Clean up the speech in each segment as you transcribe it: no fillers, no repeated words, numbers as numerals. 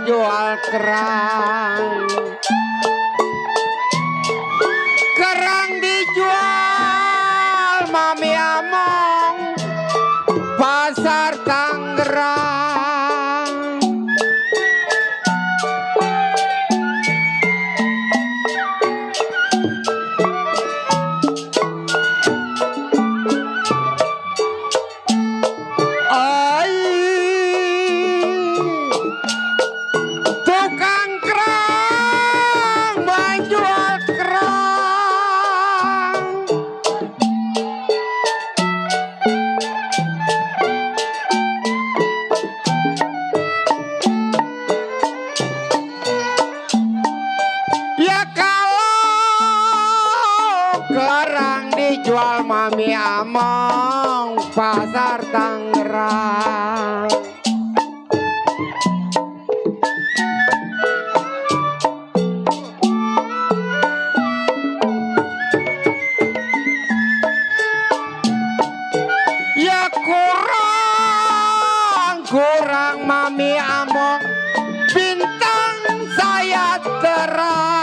Jual kerang, kerang dijual Mami Among pasar Tangerang. Jual Mami Among pasar Tangerang. Ya kurang Mami Among, bintang saya terang.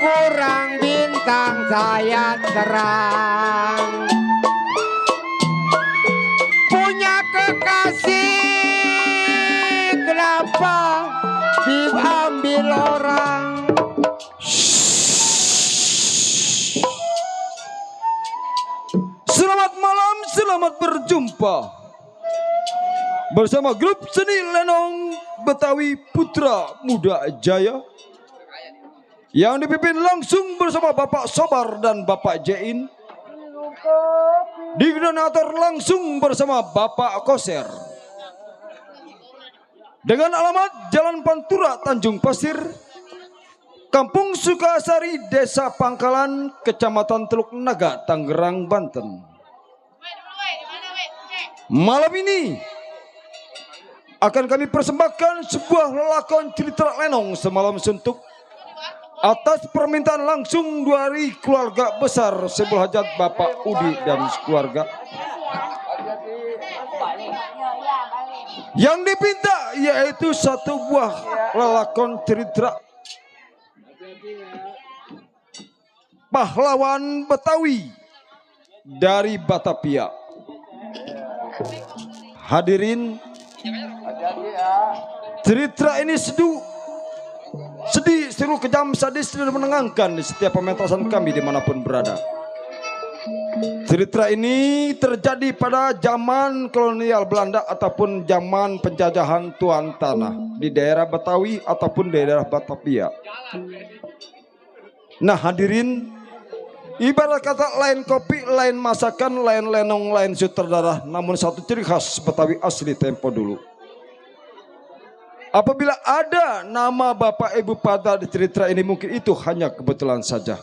Kurang bintang saya terang. Punya kekasih, kenapa diambil orang? Selamat malam, selamat berjumpa bersama grup seni Lenong Betawi Putra Muda Jaya yang dipimpin langsung bersama Bapak Sobar dan Bapak Jain, dikoordinator langsung bersama Bapak Koser, dengan alamat Jalan Pantura, Tanjung Pasir, Kampung Sukasari, Desa Pangkalan, Kecamatan Teluk Naga, Tangerang, Banten. Malam ini akan kami persembahkan sebuah lelakon cerita lenong semalam suntuk atas permintaan langsung dari keluarga besar Sebul Hajat Bapak Udi dan keluarga. Yang dipinta yaitu satu buah lelakon cerita pahlawan Betawi dari Batavia. Hadirin, cerita ini sedih, seru, kejam, sadis, dan menenangkan di setiap pementasan kami dimanapun berada. Cerita ini terjadi pada zaman kolonial Belanda ataupun zaman penjajahan tuan tanah di daerah Betawi ataupun daerah Batavia. Nah hadirin, ibarat kata lain kopi, lain masakan, lain lenong, lain sutradara, namun satu ciri khas Betawi asli tempo dulu. Apabila ada nama Bapak Ibu pada di cerita ini, mungkin itu hanya kebetulan saja.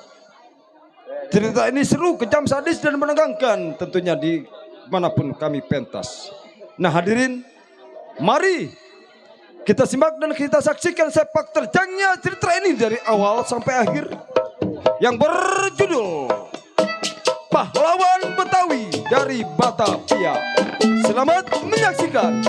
Cerita ini seru, kejam, sadis, dan menegangkan tentunya di manapun kami pentas. Nah hadirin, mari kita simak dan kita saksikan sepak terjangnya cerita ini dari awal sampai akhir, yang berjudul Pahlawan Betawi dari Batavia. Selamat menyaksikan.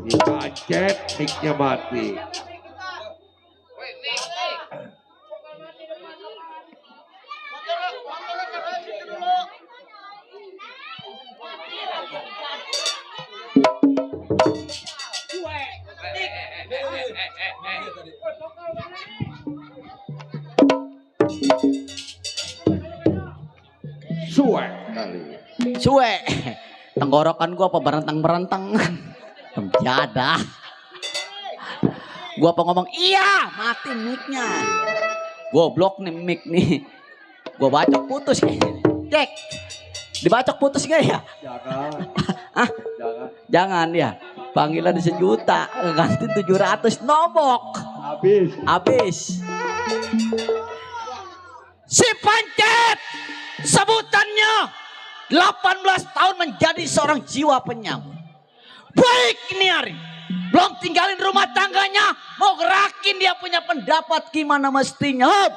Si Pancet mic-nya mati. Suwe kali. Suwe. Tenggorokan gua apa berentang-berentang. Tiada. Gua apa ngomong iya, mati mic-nya. Goblok nih mic nih. Gua bacok putus kayaknya. Cek. Dibacok putus gak ya? Jangan. Ah, Jangan. jangan ya. Panggilan 1 juta, ganti 700 nomok. Habis. Si Pancet sebutannya 18 tahun menjadi seorang jiwa penyamun. Baik ini hari belum tinggalin rumah tangganya, mau gerakin dia punya pendapat gimana mestinya.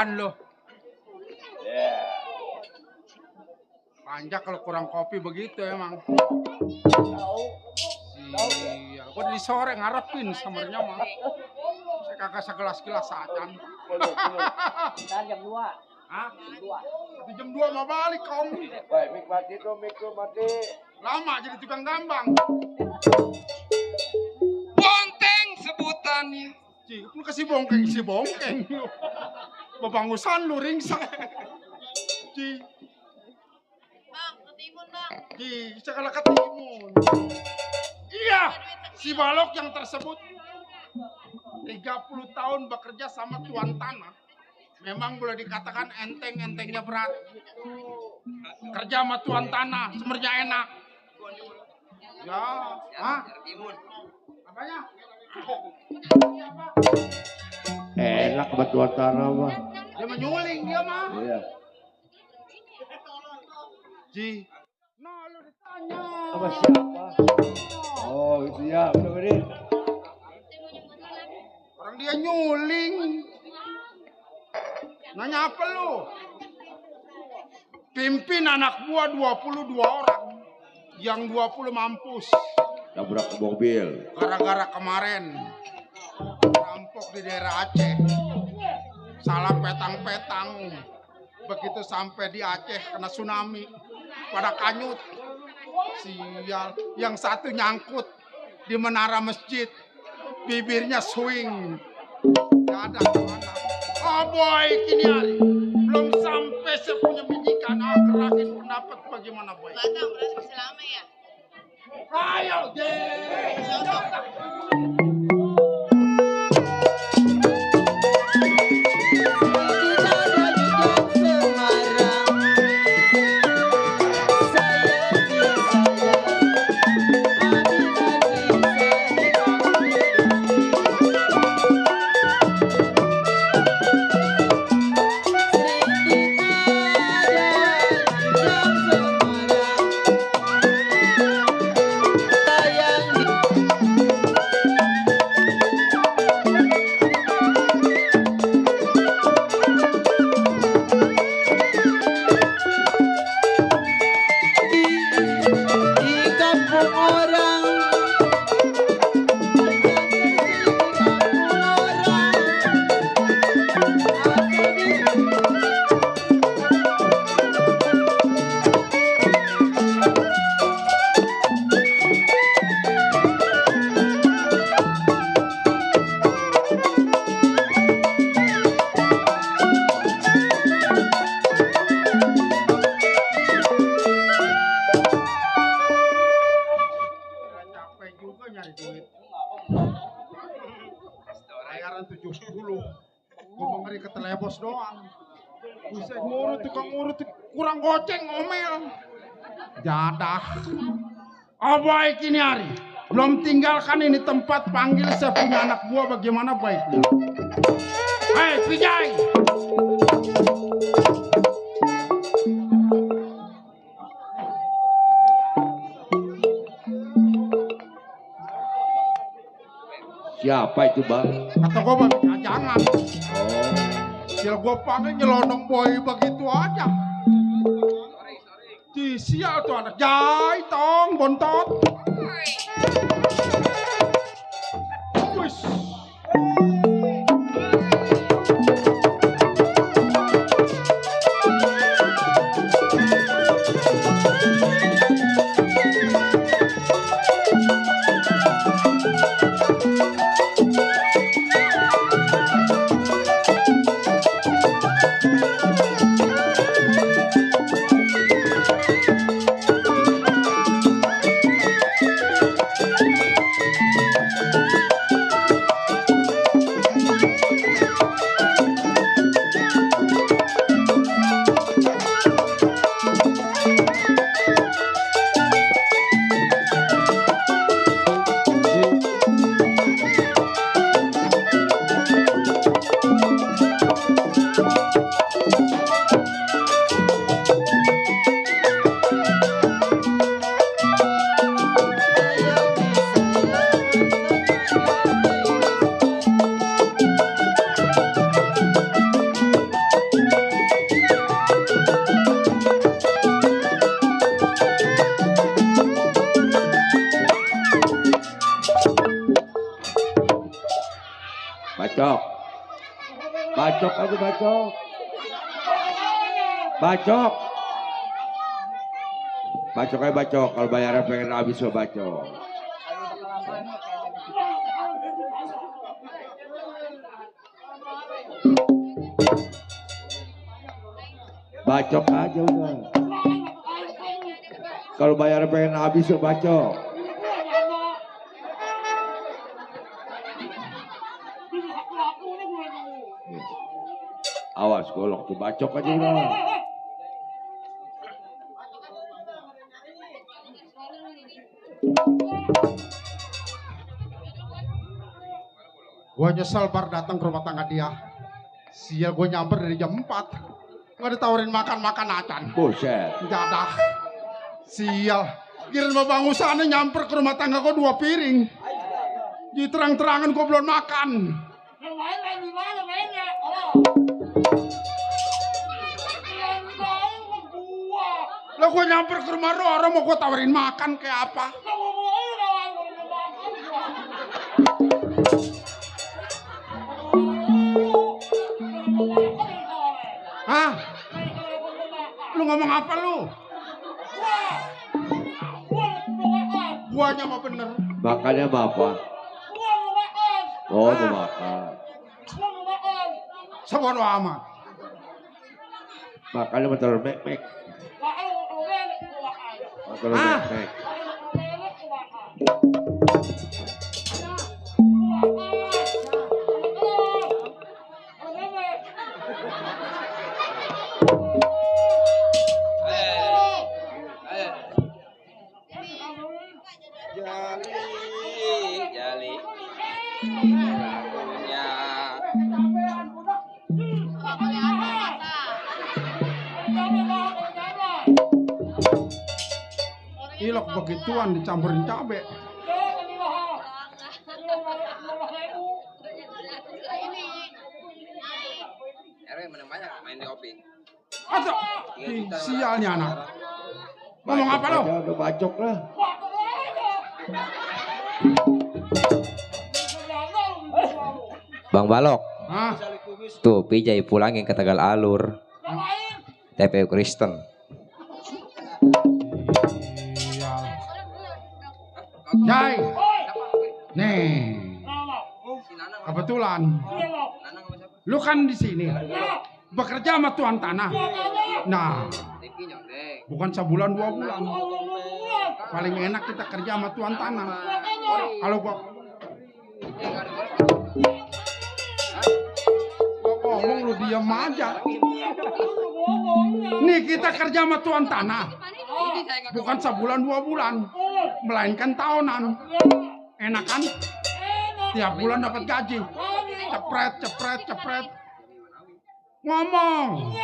Lo. Panjak kalau kurang kopi begitu emang. Iya, gua di sore ngarepin sebenarnya mah. Saya kagak segelas-gelas acan. Ntar jam 2. Hah? Jam 2 mau balik kong. Baik, mik mati tuh, mik tuh mati. Lama jadi tukang gambang. Bonteng sebutannya. Cih, lu kasih bongkeng si bongkeng. Bebangusan lu ringsak. Cih. Bang, ketimun bang. Cih, sekala ketimun. Iya, si balok yang tersebut 30 tahun bekerja sama tuan tanah. Memang boleh dikatakan enteng-entengnya berat. Kerja sama tuan tanah, sebenarnya enak. Ya, hah? Apanya? Enak betul tanah mah. Dia menyuling dia mah. Iya. Ji. Nah, lu ditanya. Apa siapa? Oh, itu ya, bener. Orang dia nyuling. Nanya apa lu? Pimpin anak buah 22 orang. yang 20 mampus. Nabrak mobil. Gara-gara kemarin rampok di daerah Aceh. Salah petang-petang. Begitu sampai di Aceh kena tsunami. Pada kanyut. Sial. Yang satu nyangkut di menara masjid. Bibirnya swing. Gak ada kemana. Oh boy, kini hari. Belum sampai saya punya bijikan. Gerakin pendapat bagaimana boy. Batang berarti masih lama ya? Ayo, bayaran 70. Gue mau ngeri ketelebos doang. Buset ngurut, tukang ngurut, kurang goceng ngomel. Jadah. Oh baik ini hari. Belum tinggalkan ini tempat, panggil saya punya anak buah bagaimana baiknya. Hei Vijay. Siapa itu bang? Kata gue bang, jangan. Sial gue panggil nyelonong boy begitu aja. Sial tuh anak jai tong bontot. Wis. Bacok. Bacok aja bacok. Bacok. Bacok aja bacok. Kalau bayarnya pengen habis lo bacok. Bacok aja udah. Kalau bayarnya pengen habis lo bacok. Awas golok tuh bacok aja udah. Gue nyesel bar datang ke rumah tangga dia. Sial gue nyamper dari jam 4. Gak ditawarin makan-makan acan. Buset. Jadah. Sial. Kirain babang usahanya nyamper ke rumah tangga gue 2 piring. Di terang-terangan gue belum makan. Lah gue nyamper ke rumah lu, orang mau gue tawarin makan kayak apa? Hah? Lu ngomong apa lu? Guanya mah bener. Makannya apa? Oh, mau makan. Sebodo amat. Makannya betul mek-mek. Betul mek-mek. Jali. Ilok begituan dicampurin cabe. RW menang banyak main di OP. Atau sialnya anak. Ngomong apa lo? Udah bacok lah. Bang Balok, Hah? tuh Pijay pulangin ke Tegal Alur. TPU Kristen. Jai. Nih. Kebetulan. Lu kan di sini. Bekerja sama tuan tanah. Nah. Bukan sebulan 2 bulan. Paling enak kita kerja sama tuan tanah. Kalau gua ngomong lu diam aja. Nih kita kerja sama tuan tanah. Bukan sebulan 2 bulan. Melainkan tahunan. Enak kan? Tiap bulan dapat gaji. Cepret, cepret, cepret. Ngomong.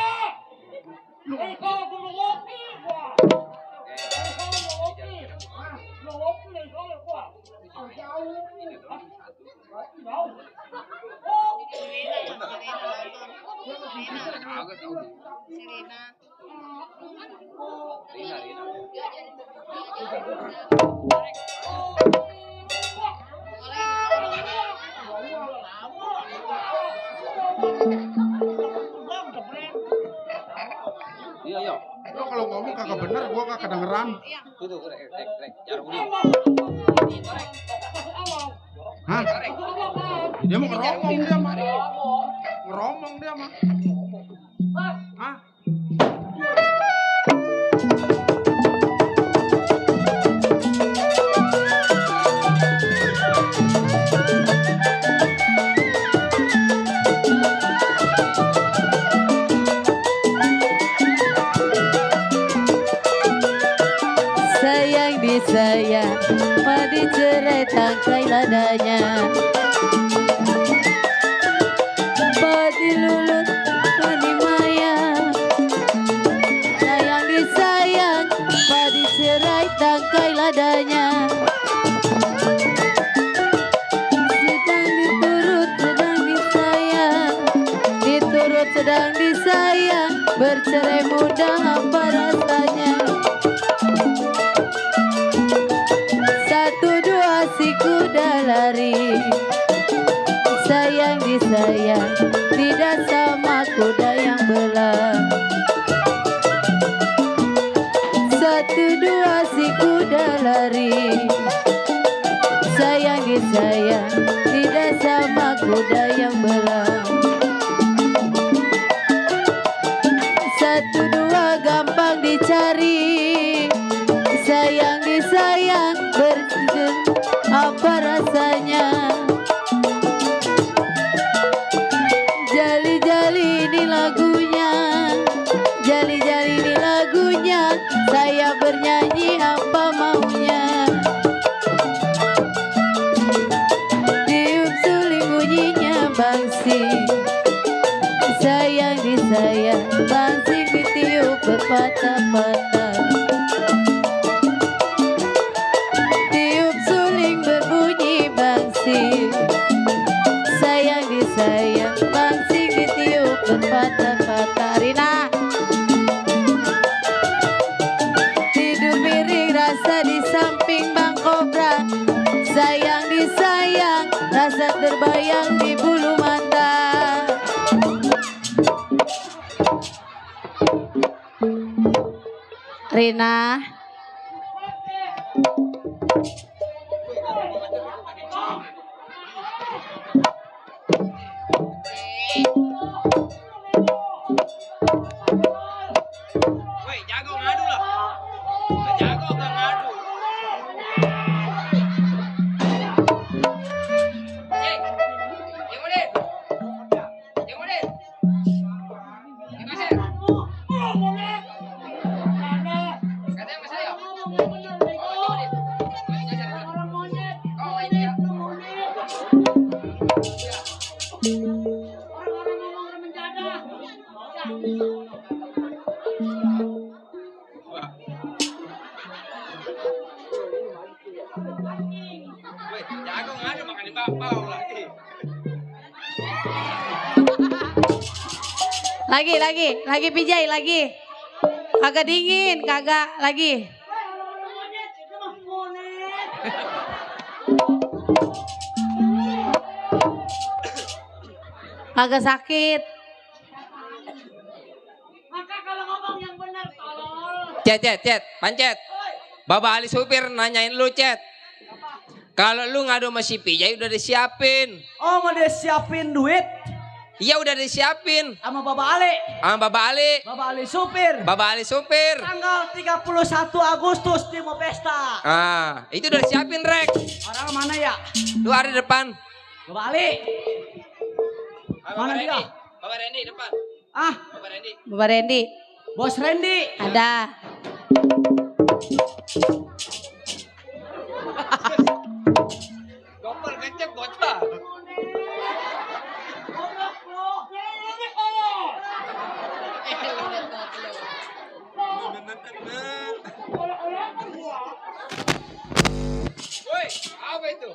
Lu Iya. Lo kalau ngomong kagak bener, gua kagak kedengeran. Tuh, jarum ini. Hah? Dia mau ngeromong dia mah. Ngeromong dia mah. Hah? Sayang padi cerai tangkai ladanya, padi lulut padi maya. Sayang disayang padi cerai tangkai ladanya, sedang diturut sedang disayang, diturut sedang disayang, bercerai muda apa rasanya? Si kuda lari, sayang disayang, tidak sama kuda yang belah. 1, 2 si kuda lari, sayang disayang, tidak sama kuda yang belah. 1, 2 gampang dicari, sayang disayang, apa rasanya? Jali-jali ini lagunya, jali-jali ini lagunya, saya bernyanyi apa maunya. Tiup suling bunyinya bangsi, sayang disayang, bangsi ditiup berpatah-patah. Sayang disayang, bangsi ditiup berpatah-patah. Rina. Rina. Woi, jago ngadu lah. Jago gak ngadu. Cek. Yang mana? Yang mana? Yang kasih. Katanya sama saya. Oh, ini ya. Woi, jago ngadu makan di bapau lagi. Lagi pijai lagi. Kagak dingin, kagak lagi. Kagak sakit. Cet, pancet. Baba Ali supir nanyain lu, Cet. Kalau lu ngadu sama si Pijay udah disiapin. Oh, mau dia siapin duit Iya udah disiapin. sama Baba Ale. Sama Baba Ali. Baba Ali supir. Baba Ali supir. Tanggal 31 Agustus dia mau pesta. Ah, itu udah disiapin, Rek. Orang mana ya? Lu hari depan. Baba Ali. Mana dia? Baba Randy depan. Ah, Baba Randy. Bapak Randy. Bos Randy. Ada. Gopal kecep bocah. Woi, apa itu?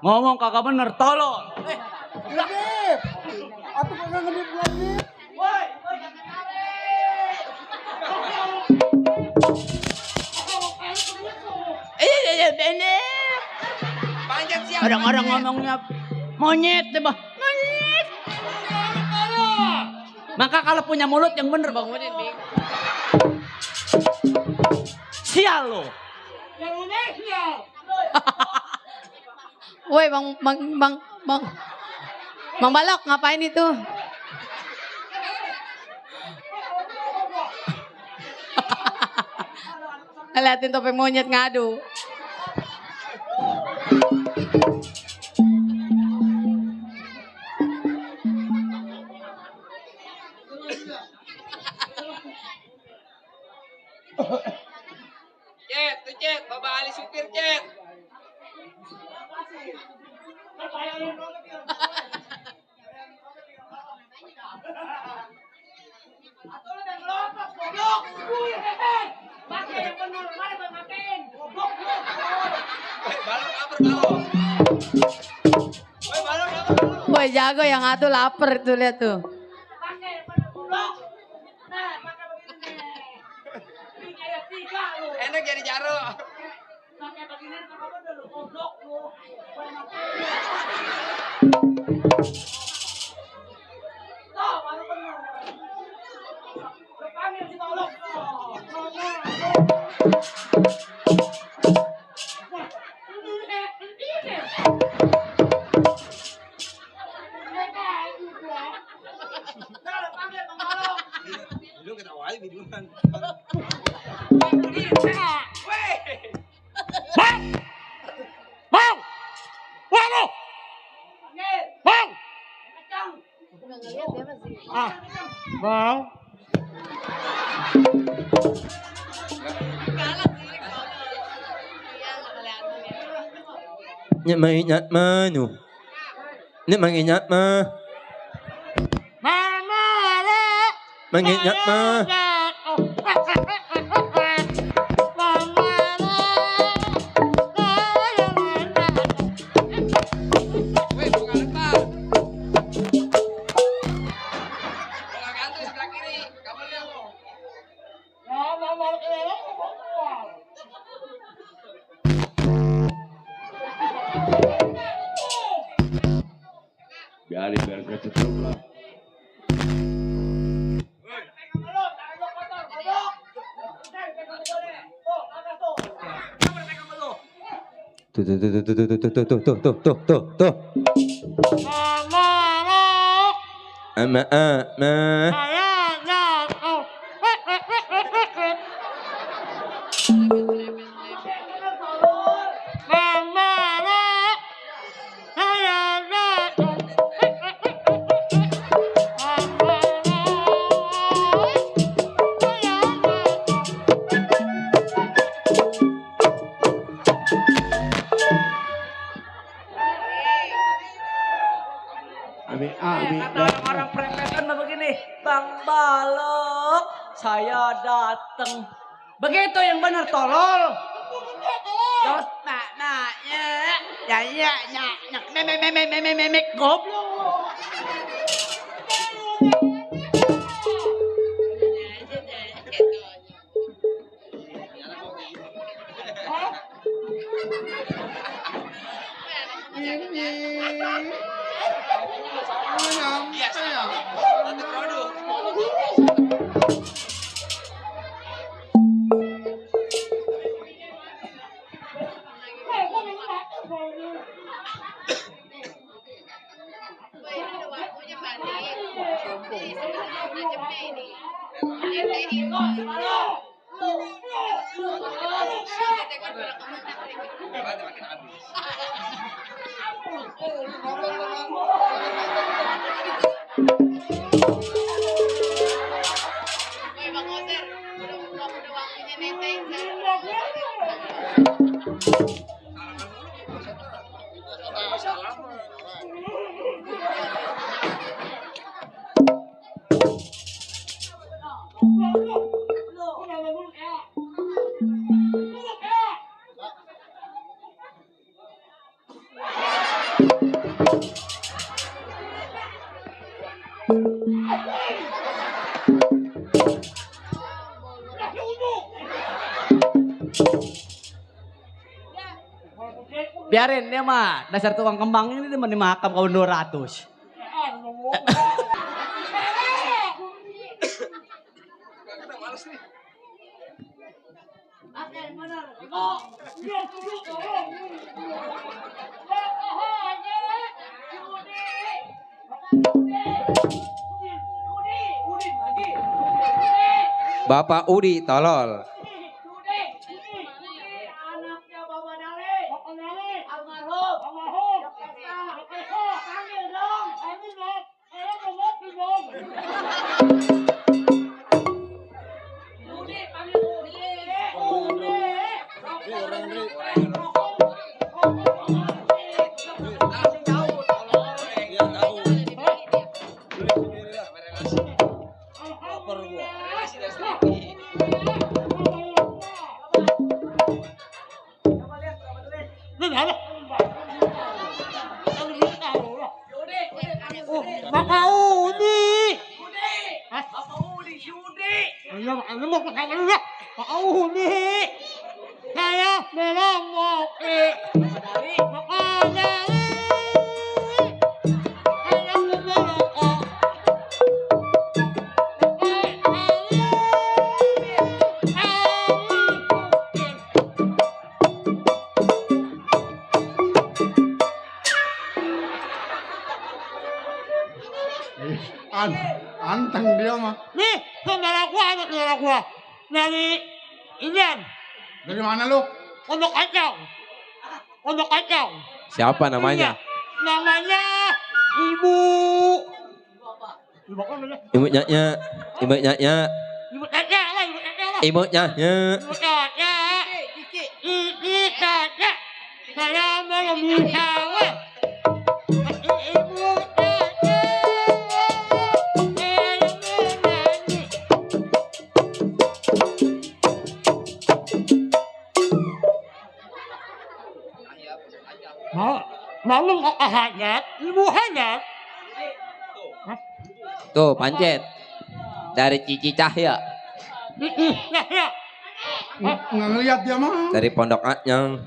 Ngomong kagak bener, tolong. Panjat siap. Orang-orang ngomongnya monyet deh, bah. Monyet. Maka kalau punya mulut yang bener Bang Udin. Sial lo. Woi, Bang Balok, ngapain itu? Liatin topeng monyet ngadu. Cet, Baba Ali supir, Cet. Woi, jago yang ngadu lapar tuh, lihat tuh. Enak jadi jaro. Lu ketawa aja videoan. Bang. Nyat manu. Ini manginyat mah. Manginyat mah. Dari biar ketutup lah. Tuh. Kata orang-orang prepetan begini, Bang Balok, saya datang. Begitu yang benar tolol. Terus memek goblok. Biarin dia mah, dasar tukang kembang ini dia dimakam kau 200. Bapak Udi tolol. Anteng dia mah. Nih, saudara gua. Dari Indian. Dari mana lu? Pondok Kacang. Siapa namanya? Namanya Ibu. Ibu Nyanya. Ibu Nyanya lah. Ibu Nyanya. Iki Nyanya. Saya mau bicara. Malu kakak hajat, ibu hajat. Tuh pancet. Dari Cici Cahya. Cahya. Nggak ngeliat dia mah. Dari Pondok Anyang.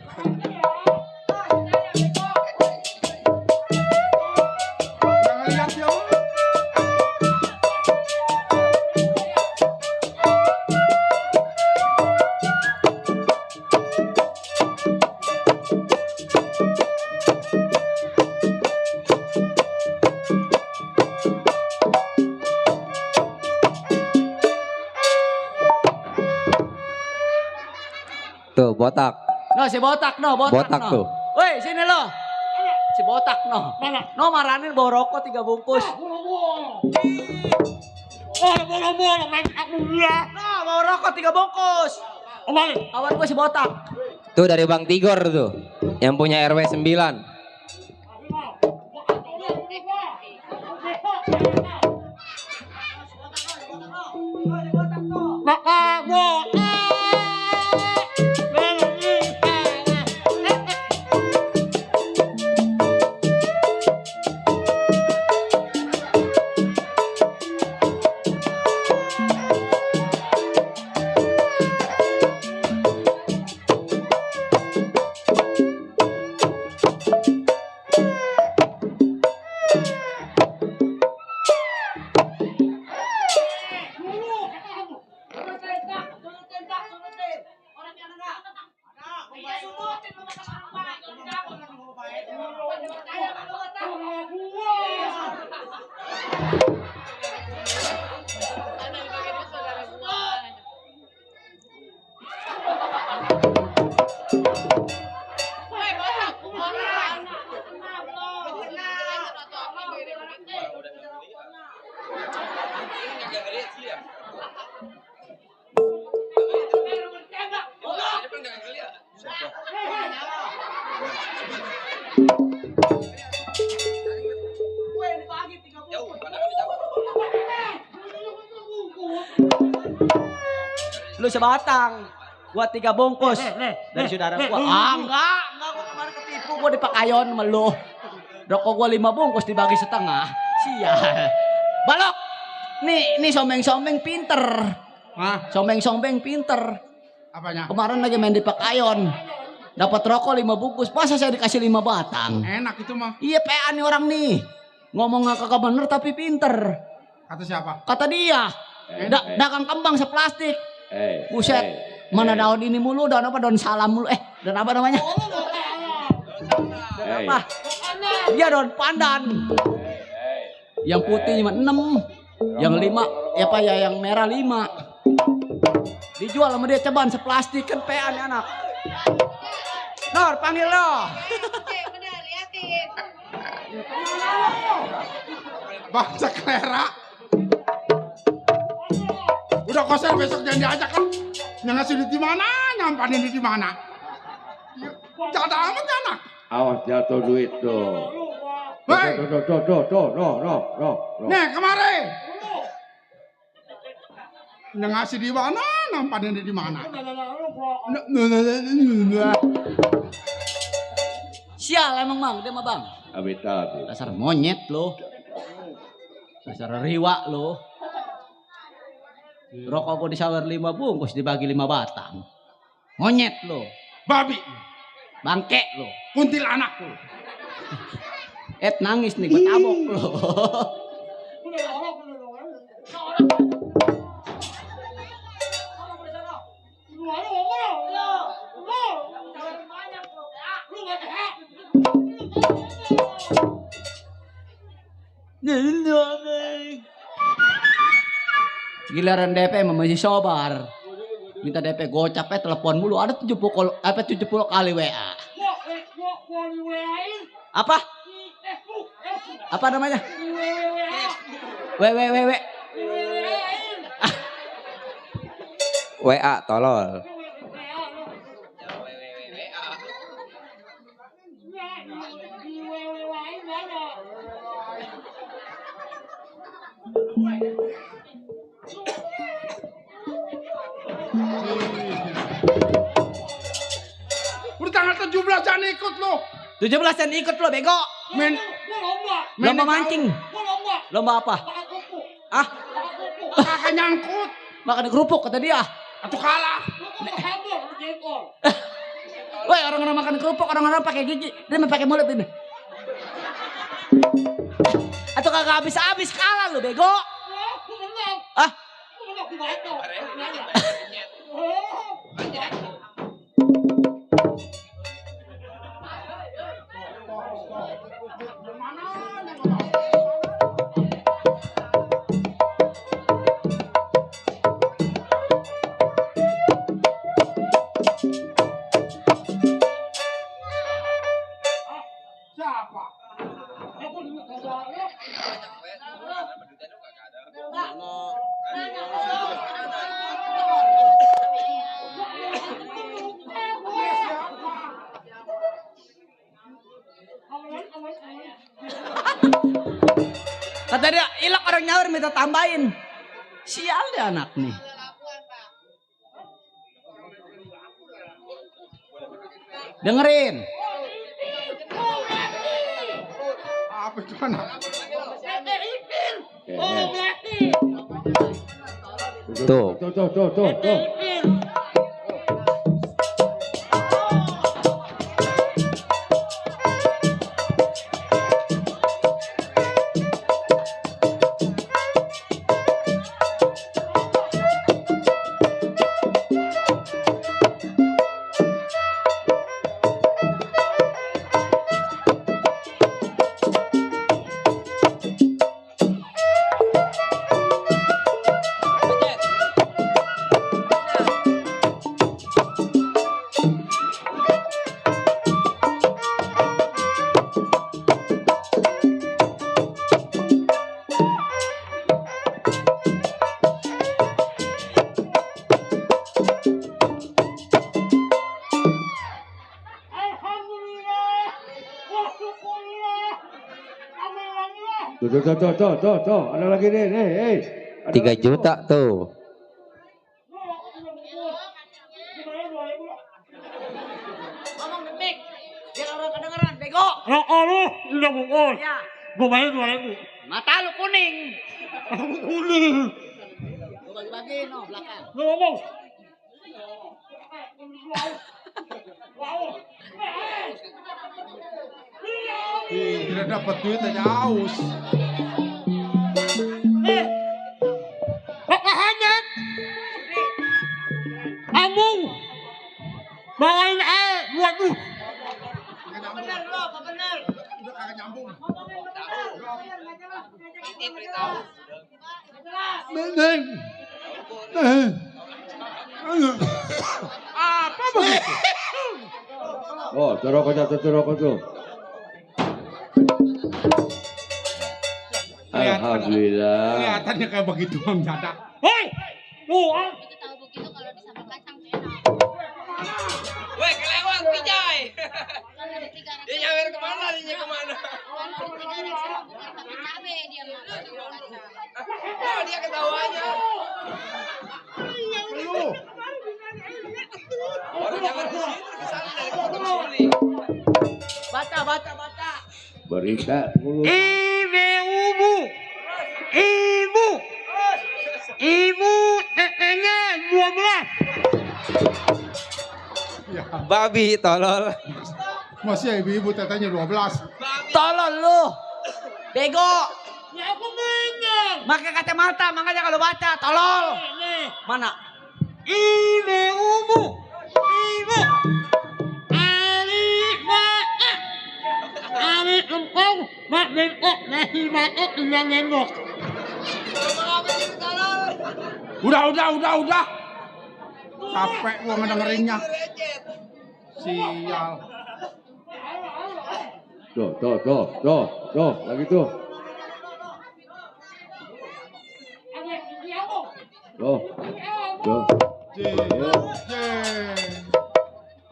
Nggak ngeliat botak. No, si botak no, Botak no. tuh. Woi, sini lo. Si botak no. No maranin bawa rokok 3 bungkus. No, bawa rokok 3 bungkus. Kawan gue si botak. Tuh dari Bang Tigor tuh. Yang punya RW 9. Lu sebatang, gua 3 bungkus dari saudara gua. Enggak, gua kemarin ketipu, gua di Pakayon sama lu. Rokok gua 5 bungkus dibagi setengah. Sial. Balok. Nih someng-someng pinter. Hah? Someng-someng pinter. Apanya? Kemarin lagi main di Pakayon. Dapat rokok 5 bungkus, masa saya dikasih 5 batang? Enak itu mah. Iya, PA nih orang nih. Ngomong gak kagak bener tapi pinter. Kata siapa? Kata dia. Dagang kembang seplastik. Buset. Mana daun ini mulu, daun apa? Daun salam mulu. Daun apa namanya? Daun apa? Iya, daun pandan. Yang putih cuma 6. Yang 5, yang merah 5. Dijual sama dia ceban seplastik, kan PA nih anak. Nor, panggil lo. Bener, liatin. Bangsa kelera. Udah koser besok jangan diajak kan. Yang ngasih duit di mana, nyampanin duit di mana. Jangan amat ya anak. Awas jatuh duit tuh. Hei, No. nih kemari. Yang ngasih di mana, nampanin duit di mana. Sial emang bang, dia mah bang. Abita. Dasar monyet lo. Dasar riwa lo. Rokok gua disawer 5 bungkus dibagi 5 batang. Monyet lo. Babi, Bangke lo. kuntilanak tuh. Nangis nih gua tabok lo. Giliran DP masih sobar. Minta DP gocap telepon mulu. Ada 70 kali WA. Apa? Apa namanya? WWW. WA tolol. Udah tanggal 17-an ikut lo. 17-an ikut lo bego. Lomba mancing. Lomba apa? Ah, Kakak nyangkut. makan kerupuk kata dia. Atau kalah. Woi, orang-orang makan kerupuk, orang-orang pakai gigi, dia mau pakai mulut ini. Atau kagak habis-habis kalah lo bego. Ah. Siapa? Kata dia, ilok orang nyawer minta tambahin. Sial dia anak nih. Dengerin. Apa itu anak? Tuh. Tuh. Tuh. Ada lagi nih. Hey. 3 juta tuh. Ngomong demik. Biar orang kedengeran, bego. Lu udah bungkus. Ya. Gue bayar 2.000. Mata lu kuning. Kuning. Lu bagi-bagi no belakang. Lu ngomong. Tidak dapat duit aja aus. Hanya Amung bawain buat lu. Bener lu, apa bener? Udah kagak nyambung. Bener. Apa begitu? Oh, rokok tuh. Alhamdulillah. Kelihatannya kayak begitu Bang Jada. Hei, lu Itu tahu begitu kalau disambal kacang enak. Woi, kelewat Pijay. Kalau ada 3 Dia nyawer kemana? Kalau ada 3 rek sama bukan pakai cabe dia mah sambal kacang. Oh, dia ketawanya. lu. Orang nyawer di sini kesana dari Gunung Suling. Baca. Berita mulu. Ibu tetenya 12. Ya, Babi tolol. masih ibu tetenya 12. Tolol lu. Bego. Ya aku bener. Pakai kacamata, makanya kalau baca tolol. Mana? Ibu. Ari empong, mak bengkok, nasi matok, tinggal nengok. Udah. Capek gua ngedengerinnya. Sial. Tuh, lagi tuh. Tuh.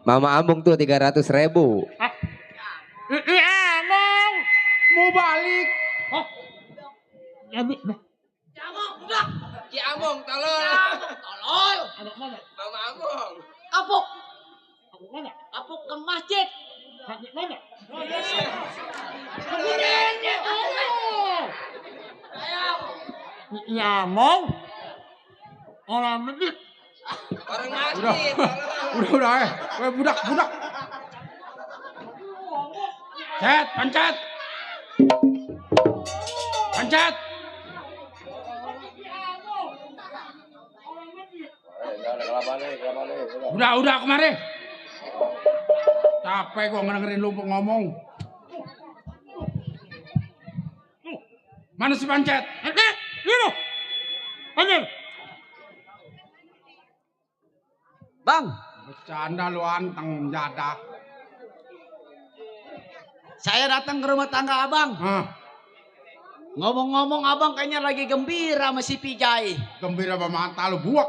Mama Ambung tuh 300.000. Among mau balik. Oh. Ki Ambung tolol. Tolol. Mama Ambung. Kapuk. Mana? Kapuk ke masjid. Mana? Ya mau orang medit. Orang masjid. Udah. Budak. Pencet. Udah kemari. Capek gua ngedengerin lu ngomong. Mana si pencet? Lu. Anjir. Bang, Bercanda lu anteng jadah. Saya datang ke rumah tangga abang. Ngomong-ngomong abang kayaknya lagi gembira sama si Pijay. Gembira apa mata lu buak.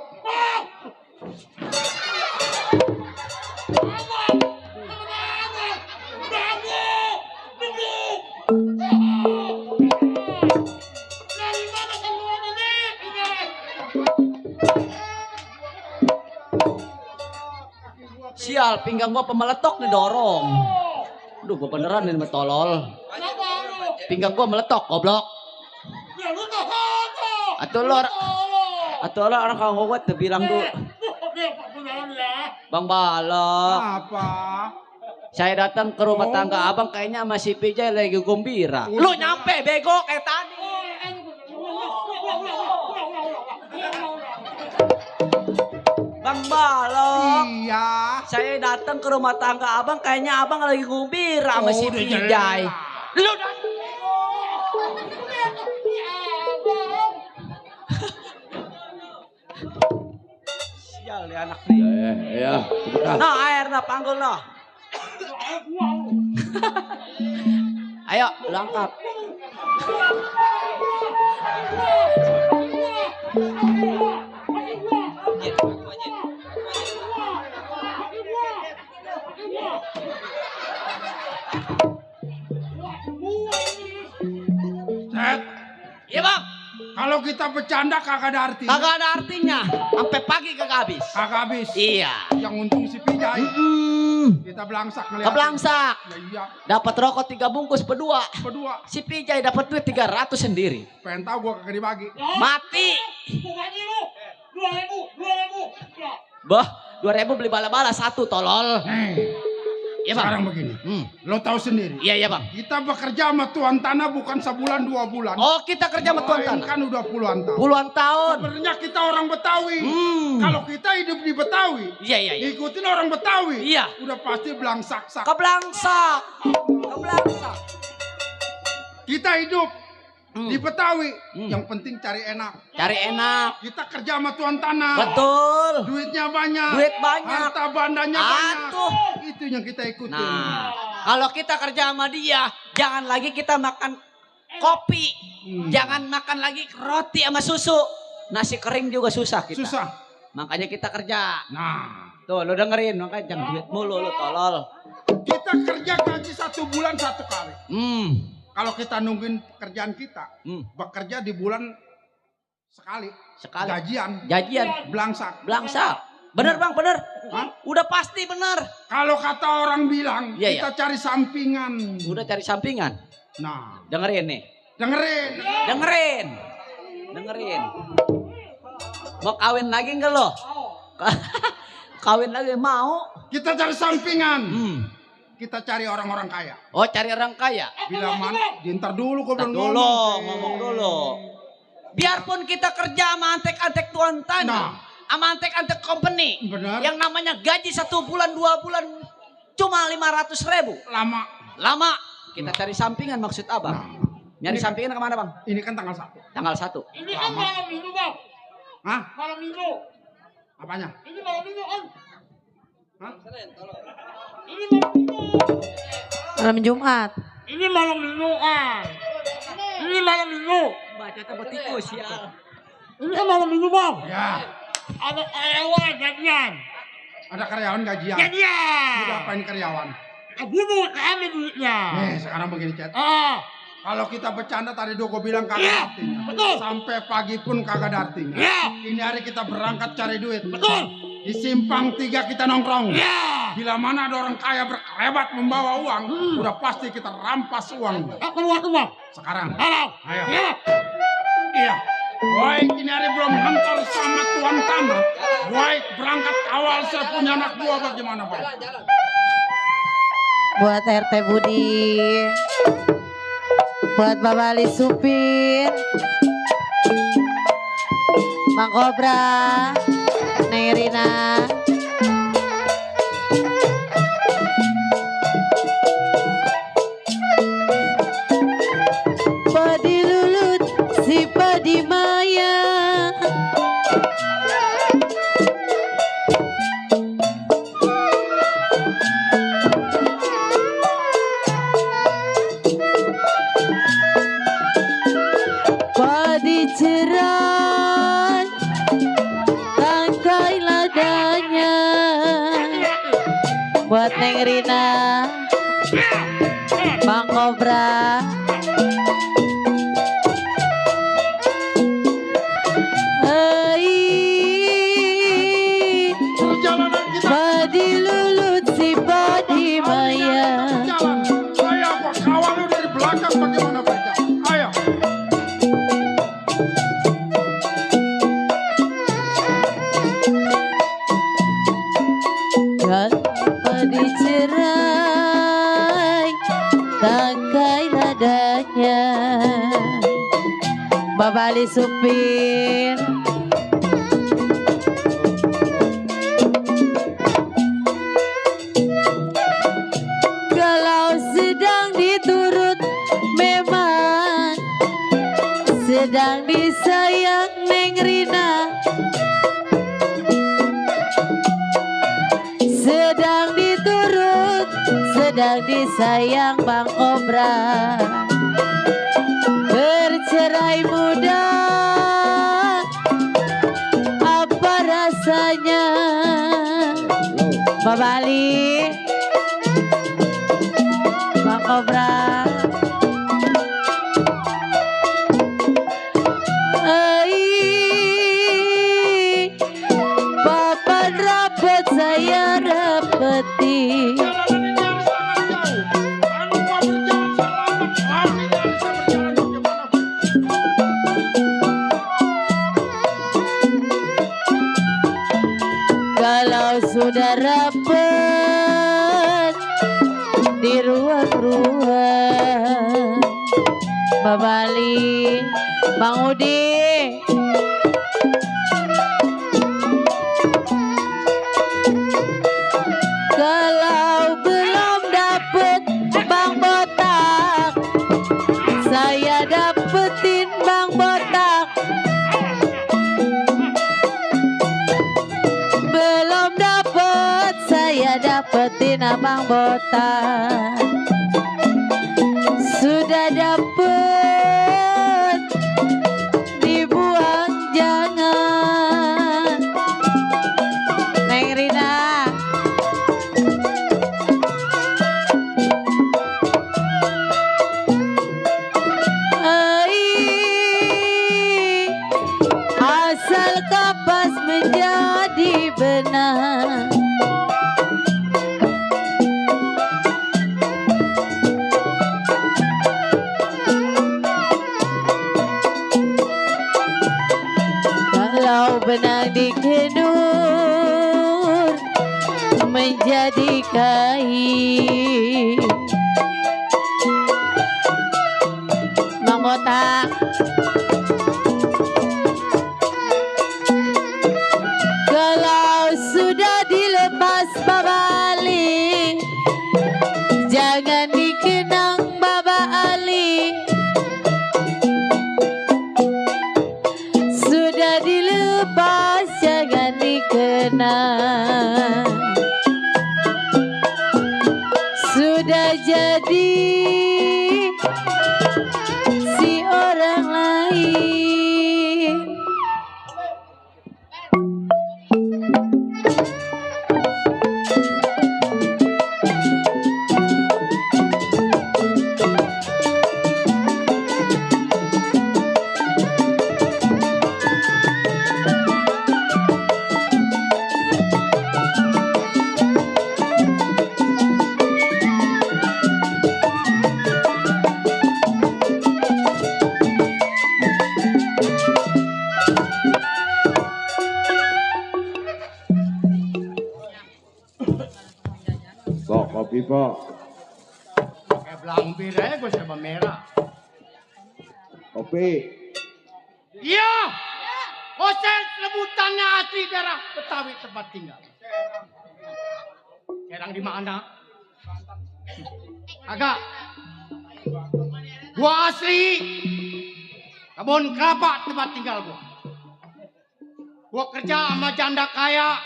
Sial, pinggang gua pemeletok didorong. Aduh, gua beneran ini tolol. Pinggang gua meletok, goblok. Atau lo orang kau gua tuh bilang dulu. Bang Bala. Apa? Saya datang ke rumah tangga abang kayaknya masih PJ lagi gembira. Lu nyampe bego kayak tadi. Bang Balok. Iya. Saya datang ke rumah tangga abang kayaknya abang lagi gembira sama si PJ. Lu sial nih anak nih. Ya. Nah, air nah panggul noh. Ayo, lu angkat. Set. Iya bang. Kalau kita bercanda kagak ada artinya. Kagak ada artinya. Sampai pagi kagak habis. Kagak habis. Iya. Yang untung si Pijay. Kita belangsak ngeliat. Keblangsak. Ya, iya. Dapat rokok 3 bungkus berdua. Berdua. Si Pijay dapat duit 300 sendiri. Pengen tahu gua kagak dibagi. Mati. Bah, 2.000 beli bala-bala satu tolol. Iya bang. Sekarang begini. Lo tahu sendiri. Iya bang. Kita bekerja sama tuan tanah bukan sebulan 2 bulan. Oh kita kerja sama tuan tanah. Kan udah puluhan tahun. Puluhan tahun. Sebenarnya kita orang Betawi. Kalau kita hidup di Betawi, Iya. ikutin orang Betawi. Iya. Udah pasti belangsak-sak. Keblangsak. Kita hidup di Betawi, yang penting cari enak. Cari enak. Kita kerja sama tuan tanah. Betul. Duitnya banyak. Duit banyak. Harta bandanya banyak. Atuh. Itu yang kita ikutin. Nah, kalau kita kerja sama dia, jangan lagi kita makan kopi. Jangan makan lagi roti sama susu. Nasi kering juga susah kita. Susah. Makanya kita kerja. Nah, Tuh, lu dengerin, makanya jangan duit mulu lu tolol. kita kerja gaji 1 bulan 1 kali. Kalau kita nungguin pekerjaan kita, bekerja di bulan sekali. Gajian. Belangsak. Bener bang, bener. Hah? Udah pasti bener. Kalau kata orang bilang, Iya, kita cari sampingan. Udah cari sampingan. Nah, Dengerin nih. dengerin. Dengerin. Mau kawin lagi enggak lo? Kawin lagi mau? Kita cari sampingan. Kita cari orang-orang kaya. Oh, cari orang kaya. Bila mana? Dintar dulu kok belum Ngomong dulu. Biarpun kita kerja sama antek-antek tuan tanah. Sama antek-antek company. Benar. Yang namanya gaji 1 bulan 2 bulan cuma 500.000. Lama. Kita cari sampingan maksud abang. Nyari sampingan kemana bang? Ini kan tanggal 1. Tanggal 1. Ini kan malam minggu bang. Hah? Malam minggu. Apanya? Ini malam minggu kan. Hah? Ini malam minggu. Malam Jumat. Ini malam minggu kan. Ini malam minggu. Baca tempat tikus ya. Ini kan malam minggu bang. Ya. Ada karyawan gajian. Ada karyawan gajian. Gajian. Udah apain karyawan? Gini kami duitnya. Nih sekarang begini Cet. Kalau kita bercanda tadi gue bilang kagak ada artinya. Betul. Sampai pagi pun kagak ada artinya. Iya. Ini hari kita berangkat cari duit. Betul. Di simpang 3 kita nongkrong. Iya. Bila mana ada orang kaya berkerebat membawa uang, udah pasti kita rampas uang. Keluar semua. Sekarang. Halo. Ayo. Iya. Iya. Baik ini hari belum ngantor sama tuan tanah. Baik berangkat awal saya punya anak buah bagaimana Pak? Buat RT Budi. Buat Bapak Ali supir. Bang Kobra. Neng Rina. Padi lulut si padi maya. Neng Rina, Bang Kobra. Perjalanan kita Badi lulut si badi maya. jalan. Saya apa kawal lu dari belakang bagaimana baca? Ayo. Kalau badi cerai tangkai ladanya. Babali supir. Kalau sedang diturut memang sedang disayang Neng Rina. Sedang diturut, sedang disayang Bang Kobra. Bercerai muda, apa rasanya? Babali, Bang Kobra. Papan rapet saya rapeti. Jalanan ini sangat jauh. Anu Pak berjalan selamat. Kalau sudah rapet di ruang-ruang, Babali, Bang Udi. Kalau belum dapet Bang Botak, saya dapetin Bang Botak. Belum dapet, saya dapetin Abang Botak. Sudah dapet, dibuang jangan. Neng Rina. Asal kapas menjadi benar. Kalau benang dikenur menjadi kain. Bang Botak. Kalau sudah dilepas Babali, jangan dikenang Baba Ali. Sudah dilepas jangan dikenang. Sudah jadi si orang lain. Pak, kopi pak. Pakai belang bir aja gue serba merah. Kopi. Iya. Hotel sebutannya asli daerah Betawi tempat tinggal. Serang di mana? Agak. Gua asli. Kebun kelapa tempat tinggal gua. Gua kerja sama janda kaya.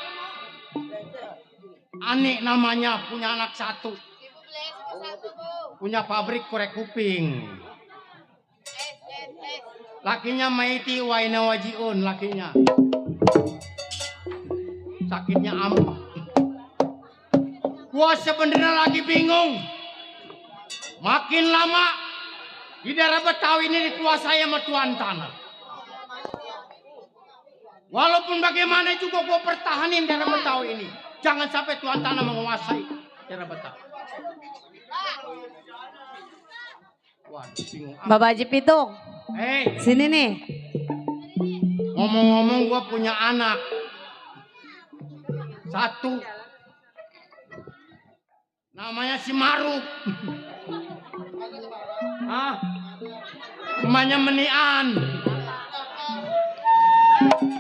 Ani namanya, punya anak satu. Punya pabrik korek kuping. Lakinya Maiti Waina Wajiun, lakinya. Sakitnya ampa. Gua sebenarnya lagi bingung. Makin lama di daerah Betawi ini dikuasai sama tuan tanah. Walaupun bagaimana juga gua pertahanin daerah Betawi ini. Jangan sampai tuan tanah menguasai daerah Betawi. Waduh, bingung. Bapak Haji Pitung, Hei, sini nih. ngomong-ngomong gua punya anak. Satu. Namanya si Maruk. Hah? Namanya Menian.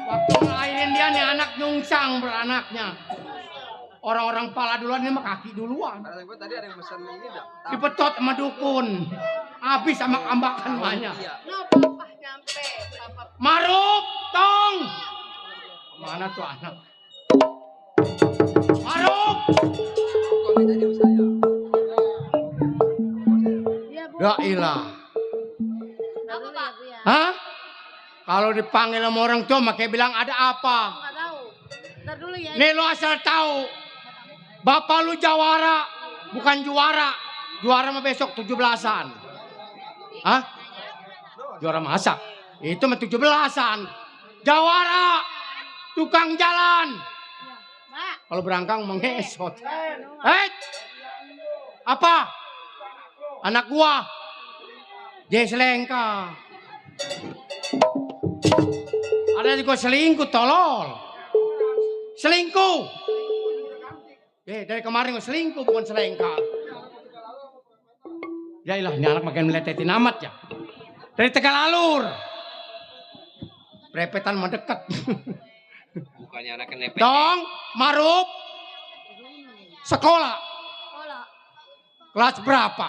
Waktu ngelahirin dia nih anak nyungsang beranaknya. Orang-orang pala duluan, ini mah kaki duluan. Tadi ada yang pesan ini dah. Dipetot sama dukun. Habis sama kambakan banyak. Maruk, tong. Mana tuh anak? Maruk. Ya ilah. Hah? Kalau dipanggil sama orang tua makanya bilang ada apa? Nggak tahu. Ntar dulu ya. Nih lu asal tahu. Bapak lu jawara, bukan juara. Juara mah besok 17-an. Hah? Juara masak. Itu mah 17-an. Jawara, tukang jalan. Kalau berangkang mengesot. Apa? Anak gua. Dia selengkah. Ada juga selingkuh, tolol. Selingkuh. Dari kemarin gua selingkuh, bukan selengkah. Ya ilah, ini anak makin meletetin amat ya. Dari Tegalalur. Prepetan mendekat. Bukannya anak nepet. Dong, Maruk. Sekolah. Kelas berapa?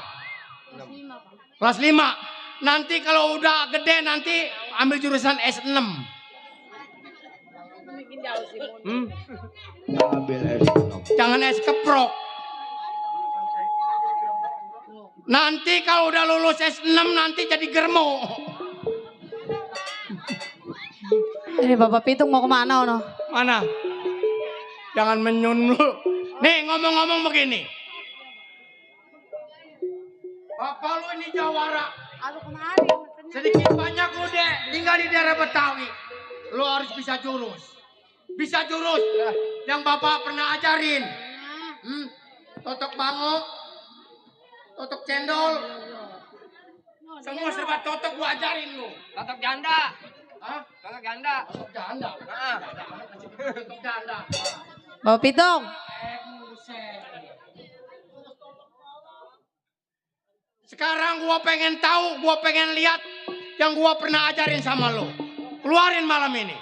Kelas 5. Nanti kalau udah gede nanti ambil jurusan S6. Ambil es. Jangan es keprok. Nanti kalau udah lulus S6 nanti jadi germo. Ini Bapak Pitung mau kemana ono? Mana? Jangan menyun lu. Nih ngomong-ngomong begini. Bapak lu ini jawara. Sedikit banyak lu deh tinggal di daerah Betawi. Lu harus bisa jurus. Bisa jurus yang bapak pernah ajarin. Totok bango, totok cendol. Semua serba totok gua ajarin lu. Totok janda. Hah? Totok janda. Totok janda. Totok janda. Bapak Pitung, Sekarang gua pengen tahu, gua pengen lihat yang gua pernah ajarin sama lo. Keluarin malam ini.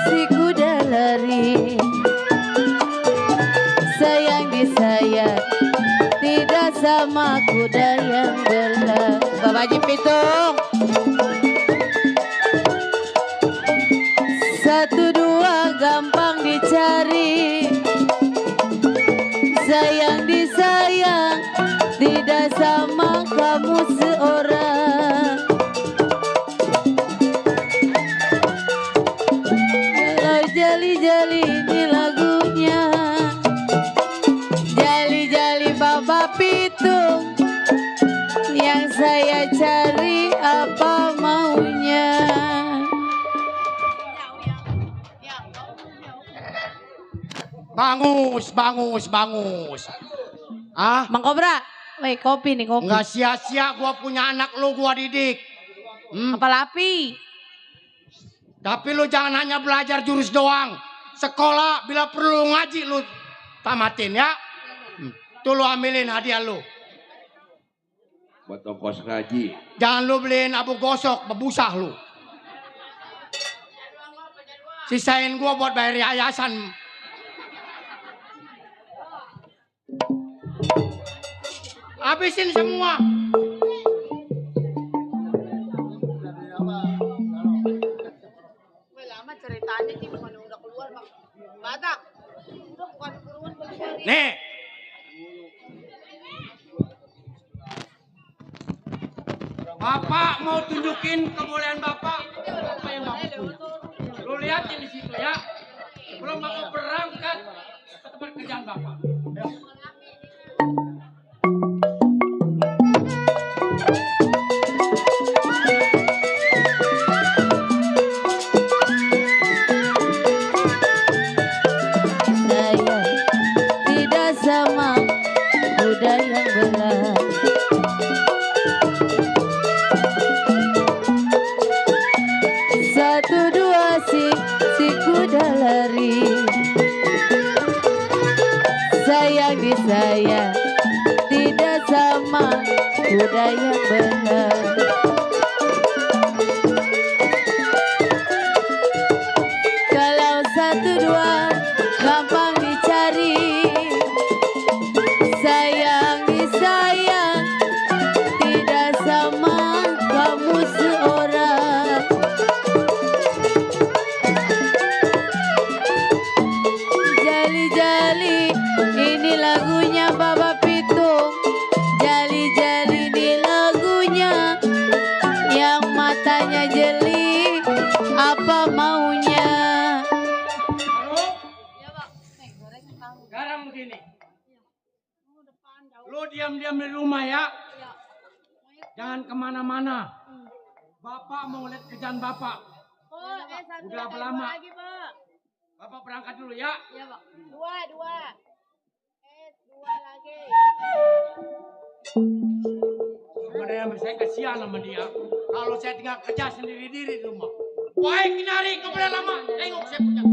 si kuda lari, sayang disayang, tidak sama kuda yang berlari. Bapak Haji Pitung, 1, 2 gampang dicari, sayang disayang, tidak sama kamu seorang. Kalau jali-jali ini lagunya, jali-jali Bapak Pitung, yang saya cari apa maunya. Bangus, bangus, bangus. Ah, Mang Kobra, woi kopi nih kopi. nggak sia-sia gua punya anak lu gua didik. Apalapi? Tapi lu jangan hanya belajar jurus doang. Sekolah bila perlu ngaji lu tamatin ya. Tuh lu ambilin hadiah lu. Buat ongkos ngaji. Jangan lu beliin abu gosok, bebusah lu. Sisain gua buat bayar yayasan. Habisin semua. Batak. Itu bukan kurungan beli. Nih. Bapak mau tunjukin kebolehan Bapak apa yang Bapak punya. Lu liatin di situ ya. Sebelum Bapak berangkat ke tempat kerjaan Bapak. Ya. Saya tidak sama kuda yang belah. Satu dua si kuda lari. Sayang di saya tidak sama kuda yang belah. Kalau satu dua gampang dicari. Sayang disayang tidak sama kamu seorang. Jali-jali ini lagunya Bapak Pitung. Jali-jali ini lagunya yang matanya jeli apa maunya. Sekarang begini. Lu diam-diam di rumah ya. Jangan kemana-mana. Bapak mau lihat kerjaan Bapak. Udah berapa lama? Bapak berangkat dulu ya. Iya, Pak. Dua. Dua lagi. Sebenarnya saya kasihan sama dia. Kalau saya tinggal kerja sendiri-diri di rumah. Wahai Kinari, kau boleh lama. Tengok saya punya.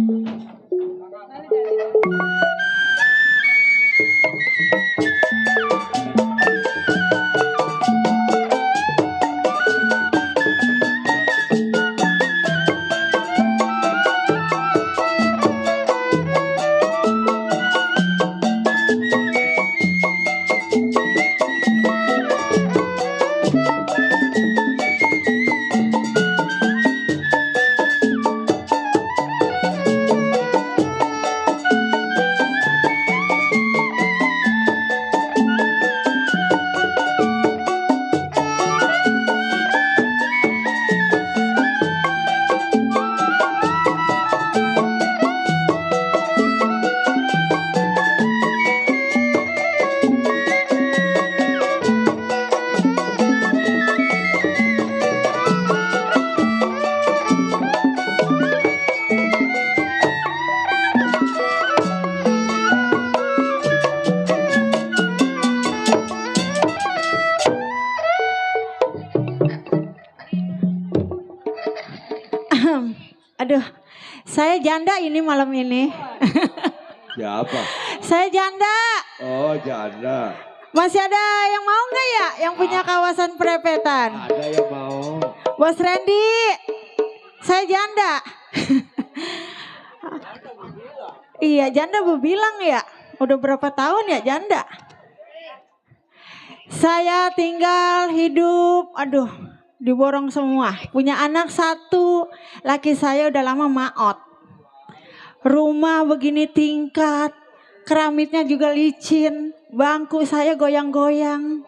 Aduh, saya janda ini malam ini. Siapa? Saya janda. Oh, janda. Masih ada yang mau nggak ya? Yang punya kawasan perepetan? Ada yang mau. Bos Randy, saya janda. Iya, janda berbilang ya. Udah berapa tahun ya janda? Saya tinggal hidup, aduh, diborong semua. Punya anak satu, laki saya udah lama maot. Rumah begini tingkat, keramiknya juga licin, bangku saya goyang-goyang.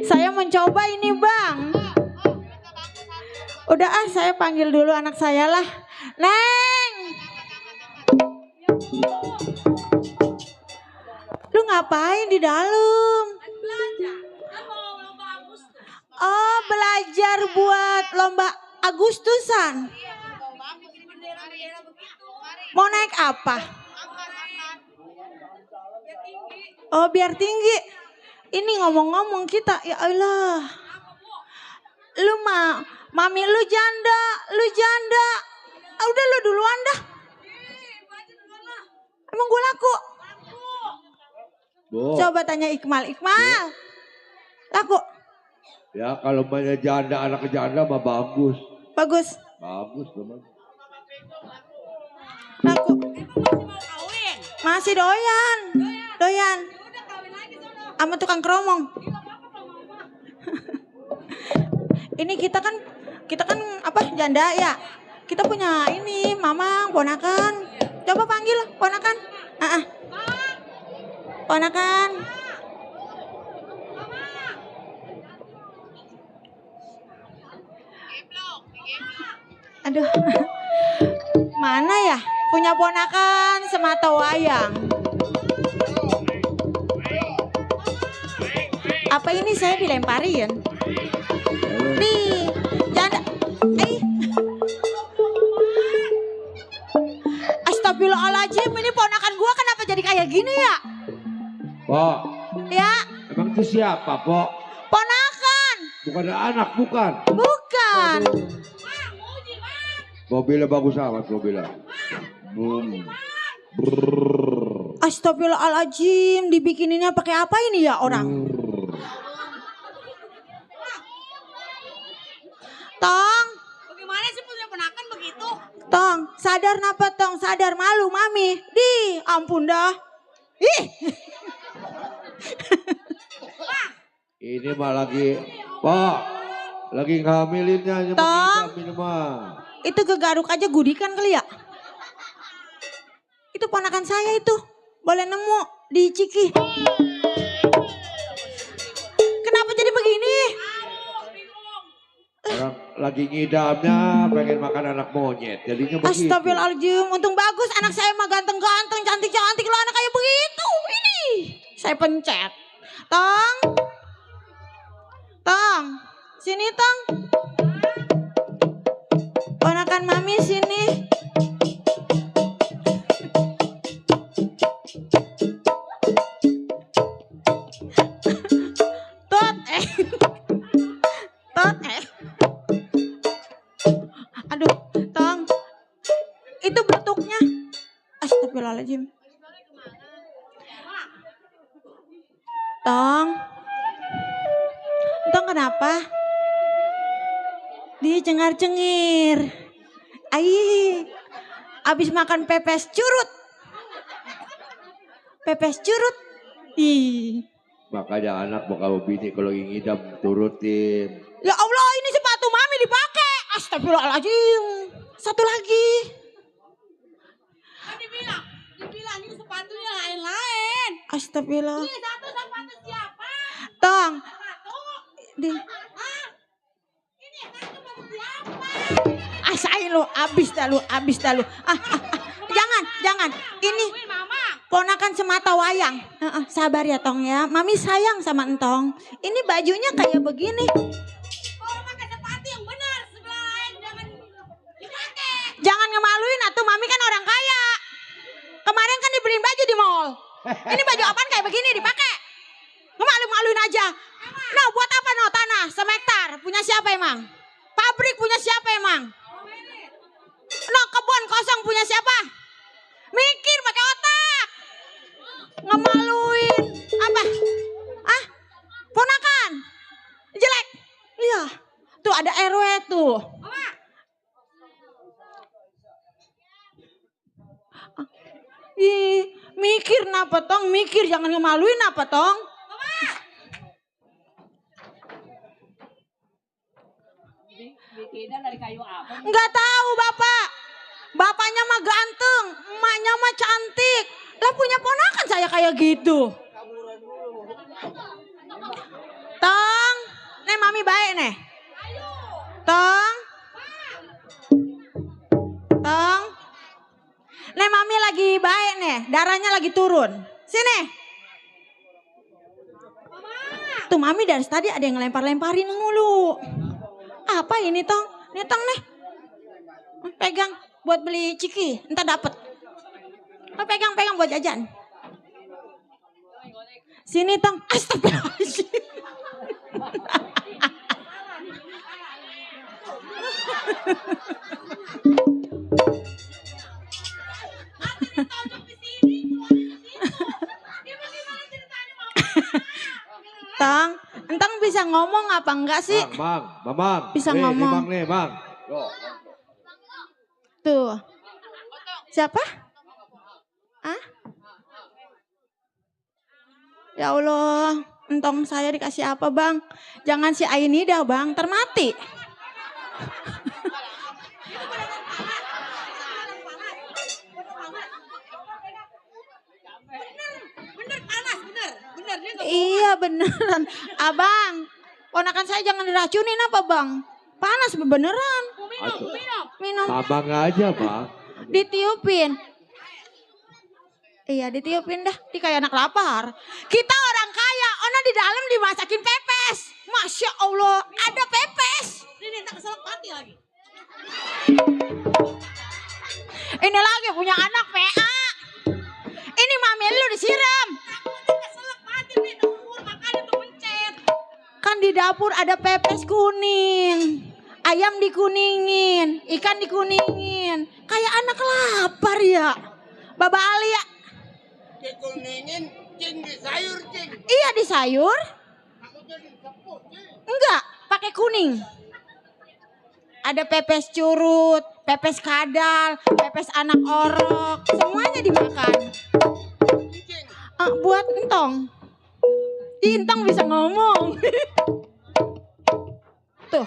Saya mencoba ini bang. Udah saya panggil dulu anak saya lah. Neng! Lu ngapain di dalam? Oh, belajar buat lomba Agustusan. Mau naik apa? Oh, biar tinggi. Ini ngomong-ngomong kita, ya Allah. Lu mami lu janda. Ah, udah lu duluan dah. Emang gue laku? Bu. Coba tanya Iqmal. Laku? Ya kalau banyak janda, anak janda mah bagus. Bagus. Bagus teman. Laku. Masih doyan. Sama tukang keromong. Ini kita kan apa janda ya. Kita punya ini, Mamang, ponakan. Coba panggil ponakan. Ponakan. Aduh. Mana ya? Punya ponakan semata wayang. Apa ini saya dilemparin? Nih, jangan. Astagfirullahaladzim, ini ponakan gua kenapa jadi kayak gini ya? Pok. Ya. Emang itu siapa, Pok? Ponakan. Bukan anak, bukan? Bukan. Mobilnya bagus amat mobilnya. Astagfirullahaladzim, dibikininnya pakai apa ini ya orang? Tong. Bagaimana sih punya ponakan begitu? Tong, sadar napa Tong? Sadar, malu Mami. Di, ampun dah. Ih. Ini mah lagi, Pak, lagi ngehamilinnya Tong. ini mah. Itu kegaruk aja gudikan kali ya? Itu ponakan saya itu. Boleh nemu di Ciki. Kenapa jadi begini? Orang lagi ngidamnya pengen makan anak monyet. Jadinya begitu. Astagfirullahaladzim. Untung bagus anak saya mah ganteng-ganteng, cantik-cantik. Lo anak kayak begitu. Ini. Saya pencet. Tong. Tong. Sini Tong. Ponakan Mami sini. Tot Tot Aduh, Tong. Itu bentuknya. Astagfirullahaladzim. Tong. Tong kenapa? Dicengar-cengir. Abis makan pepes curut. Pepes curut. Ih. Makanya anak mau kamu bini kalau ngidam turutin. Ya Allah, ini sepatu Mami dipakai. Astagfirullahaladzim. Satu lagi. Dibilang ini sepatunya lain-lain. Astagfirullah. Ini satu sepatu siapa? Tong. Di. Ini satu sepatu siapa? Saya lu, abis dah lu. Jangan. Ini ponakan semata wayang. Sabar ya Tong ya. Mami sayang sama Entong. Ini bajunya kayak begini. Kalau pakai sepatu yang benar, sebelah lain jangan dipakai. Jangan ngemaluin atuh, Mami kan orang kaya. Kemarin kan dibeliin baju di mall. Ini baju apaan kayak begini dipakai? Ngemalu-maluin aja. Nah, buat apa no tanah semektar? Punya siapa emang? Pabrik punya siapa emang? No, kebun kosong punya siapa? Mikir pakai otak. Ngemaluin. Apa? Ponakan. Jelek. Lihat. Tuh ada RW tuh. Ih, mikir napa Tong? Mikir, jangan ngemaluin apa Tong? Bikinnya dari kayu apa? Enggak tahu Bapak. Bapaknya mah ganteng, emaknya mah cantik. Lah punya ponakan saya kayak gitu. Tong, nih Mami baik nih. Tong. Tong. Nih Mami lagi baik nih, darahnya lagi turun. Sini. Tuh Mami dari tadi ada yang ngelempar-lemparin mulu. Apa ini Tong? Nih Tong nih. Pegang buat beli ciki, entar dapet. Pegang buat jajan. Sini Tong. Astagfirullahaladzim. Tang, Entang bisa ngomong apa enggak sih? Mamang. Bisa ngomong. Nih, Bang. Tuh. Siapa? Ya Allah, entong saya dikasih apa Bang? Jangan si Aini dah Bang, termati. Iya beneran. Abang, ponakan saya jangan diracunin apa bang? Panas beneran. Minum. Abang aja, Bang. Ditiupin. Iya ditiupin dah. Di kayak anak lapar. Kita orang kaya. Ona di dalam dimasakin pepes. Masya Allah. Ada pepes. Ini tak keselak mati lagi. Ini lagi punya anak PA. Ini mami lu disiram. Keselak mati di dapur. Makanya tuh mencet. Kan di dapur ada pepes kuning. Ayam dikuningin. Ikan dikuningin. Kayak anak lapar ya. Baba Ali ya. Dikuningin, cing di sayur, cing. Iya di sayur. Aku jadi seput, cing. Enggak, pakai kuning. Ada pepes curut, pepes kadal, pepes anak orok, semuanya dimakan. Buat entong. Intong bisa ngomong. Tuh,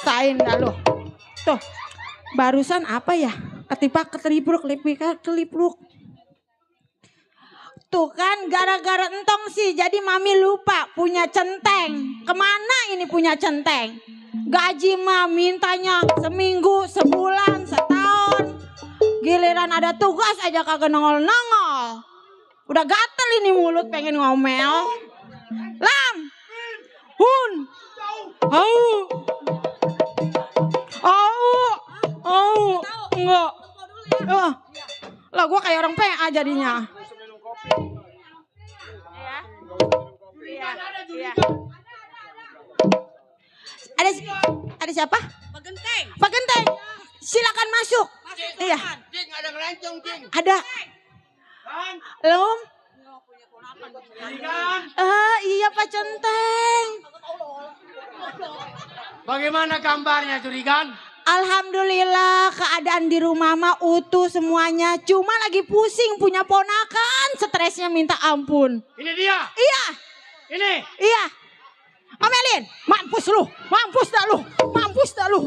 sain dah lo. Tuh, barusan apa ya? Ketipak-kelipruk. Tuh kan gara-gara entong sih jadi mami lupa punya centeng. Kemana ini punya centeng? Gaji mah mintanya seminggu, sebulan, setahun. Giliran ada tugas aja kagak nongol-nongol. Udah gatel ini mulut pengen ngomel. Lam. Hun. Enggak. Lah gua kayak orang PA jadinya. Iya. Ada siapa? Pak Genteng. Silakan masuk. Iya. Cing, ada ngelencong, cing. Ada. Belum? Iya Pak Centeng. Bagaimana gambarnya, Jurigan? Alhamdulillah keadaan di rumah mah utuh semuanya. Cuma lagi pusing punya ponakan. Stresnya minta ampun. Ini dia. Iya. Ini. Iya. Omelin. Mampus lu. Mampus dah lu.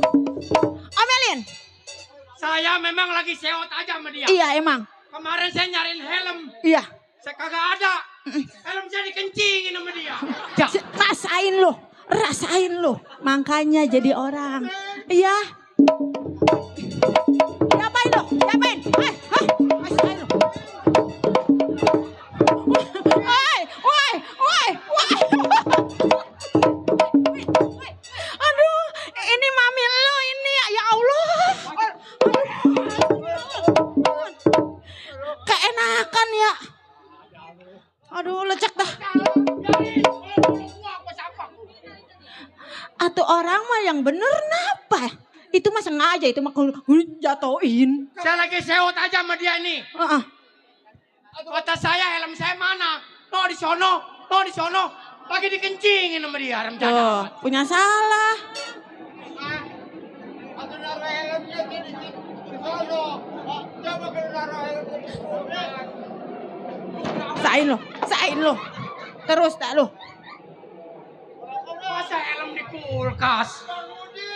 Omelin. Saya memang lagi sewot aja sama dia. Iya emang. Kemarin saya nyariin helm. Iya. Saya kagak ada. Helm saya dikencingin sama dia. Rasain lu. Makanya jadi orang. Iya. Diapain lu? Rasain lu. Woi. Aduh, ini mami lu ini. Ya Allah. Keenakan ya. Aduh, lecek dah. Atau orang mah yang bener napa? Itu mah sengaja, itu mah jatoin. Saya lagi sewot aja sama dia ini. Kata saya helm saya mana? No di sono. Lagi dikencingin sama dia. Oh, punya salah. Aku naruh helmnya di sono. Coba kalau naruh helmnya di sono. Sain lo. Terus tak lo. Masa helm di kulkas? Bang Budi,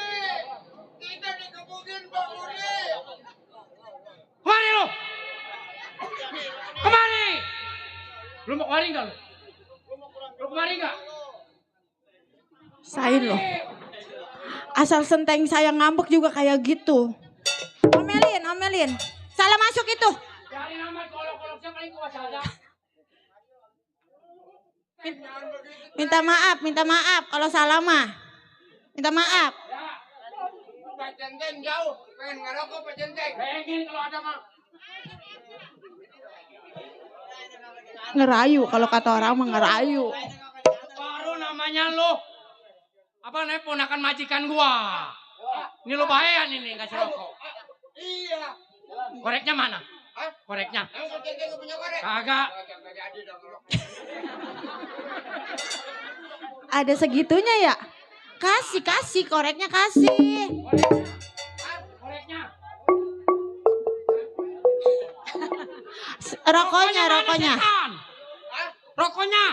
kita dikebukin Bang Budi. Kemari lo? Kemari. Lu mau kemari enggak lu? Lu kemari enggak? Sain lo. Asal Senteng saya ngambek juga kayak gitu. Omelin. Salah masuk itu. Cari nama kolok-kolok siapa yang kuasa aja. Minta maaf kalau salah mah. Minta maaf. Ya. Pak Centeng jauh. Pengen ngerokok Pak Centeng. Pengen kalau ada mah. Ngerayu kalau kata orang mah ngerayu. Baru namanya lo. Apa namanya ponakan majikan gua. Ini lo bahaya nih kasih rokok. Iya. Koreknya mana? Hah? Koreknya? Pak Centeng gak punya korek. Kagak. Ada segitunya ya? Kasih koreknya kasih. Koreknya. Rokoknya. Rokoknya.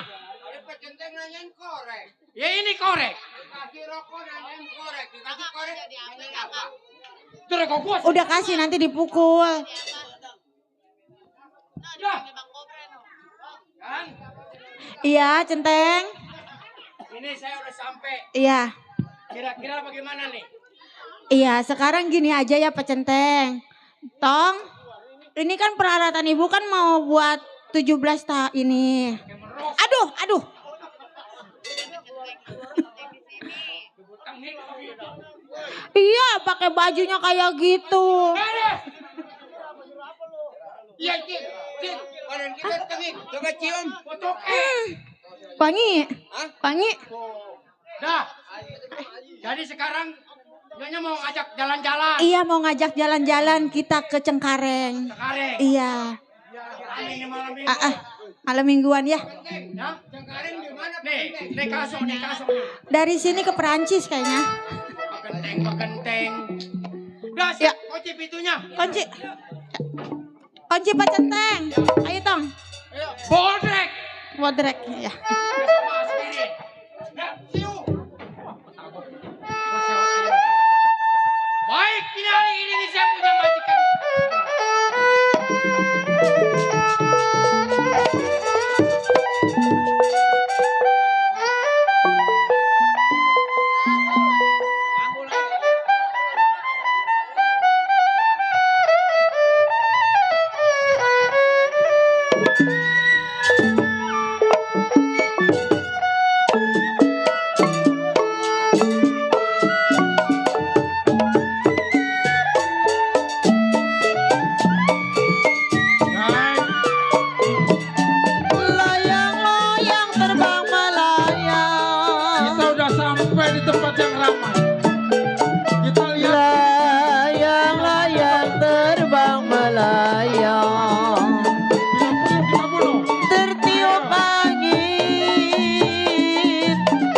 Pak Centeng nanyain korek. Ya ini korek. Kasih rokok nanyain korek. Dikasih korek nanyain apa? Itu rokok gua. Udah kasih nanti dipukul. Ya. Kan? Iya Centeng. Ini saya udah sampai. Iya. Kira-kira bagaimana nih? Iya, sekarang gini aja ya Pak Centeng. Tong, ini kan peralatan Ibu kan mau buat 17 tahun ini. Aduh. Iya, pakai bajunya kayak gitu. Iya, Cik. Badan kita tengik. Coba cium. Wangi. Wangi. Dah. Jadi sekarang Nyonya mau ngajak jalan-jalan. Iya, mau ngajak jalan-jalan kita ke Cengkareng. Cengkareng. Iya. Ini malam minggu. Malam mingguan ya. Ya, Cengkareng di mana? Nih kasok. Dari sini ke Perancis kayaknya. Bekenteng. Udah, Ya. kunci pintunya. Kunci Pak Centeng. Ayo Tong. Bodrek. Bodrek ya. Sama sendiri. Ya, siu. Baik, ini hari ini saya punya majikan. Layang-layang terbang melayang. Kita udah sampai di tempat yang ramai. Kita lihat. Layang-layang terbang melayang, Kita bunuh. tertiup angin,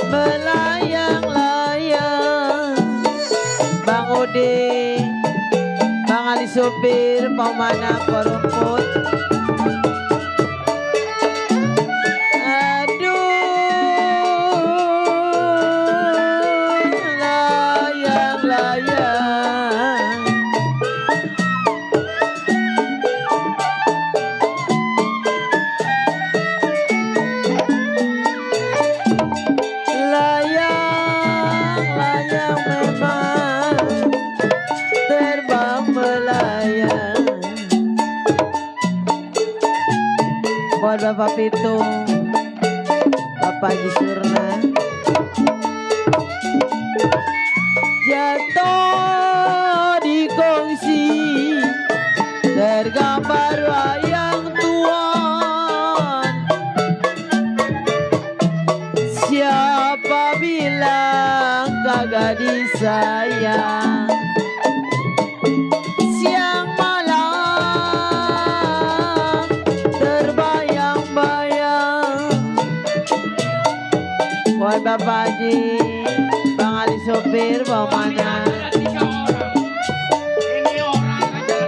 melayang-layang. Bang Udi, Bang Ali supir, pemana korumput. Aduh, layang-layang. Layang-layang memang terbang melayang. Buat Bapak Pitung, Bapak Haji Surna, jatuh di kongsi tergambar wayang tuan. Siapa bilang kagak disayang? Siang malam terbayang-bayang. Buat Bapak Haji, Bang Ali sopir, bawa mana? Ada 3 orang. Ini orang aja.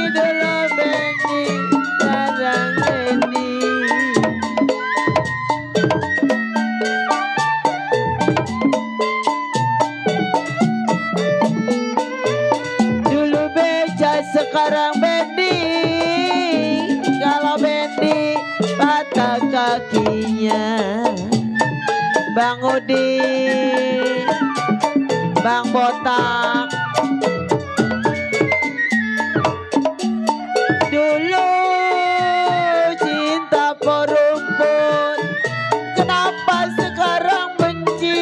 Idola Benny, Sarang Benny. Dulu beca, sekarang Benny. Kalau Benny patah kakinya, Bang Udi, Bang Botak. Dulu cinta perumput, kenapa sekarang benci?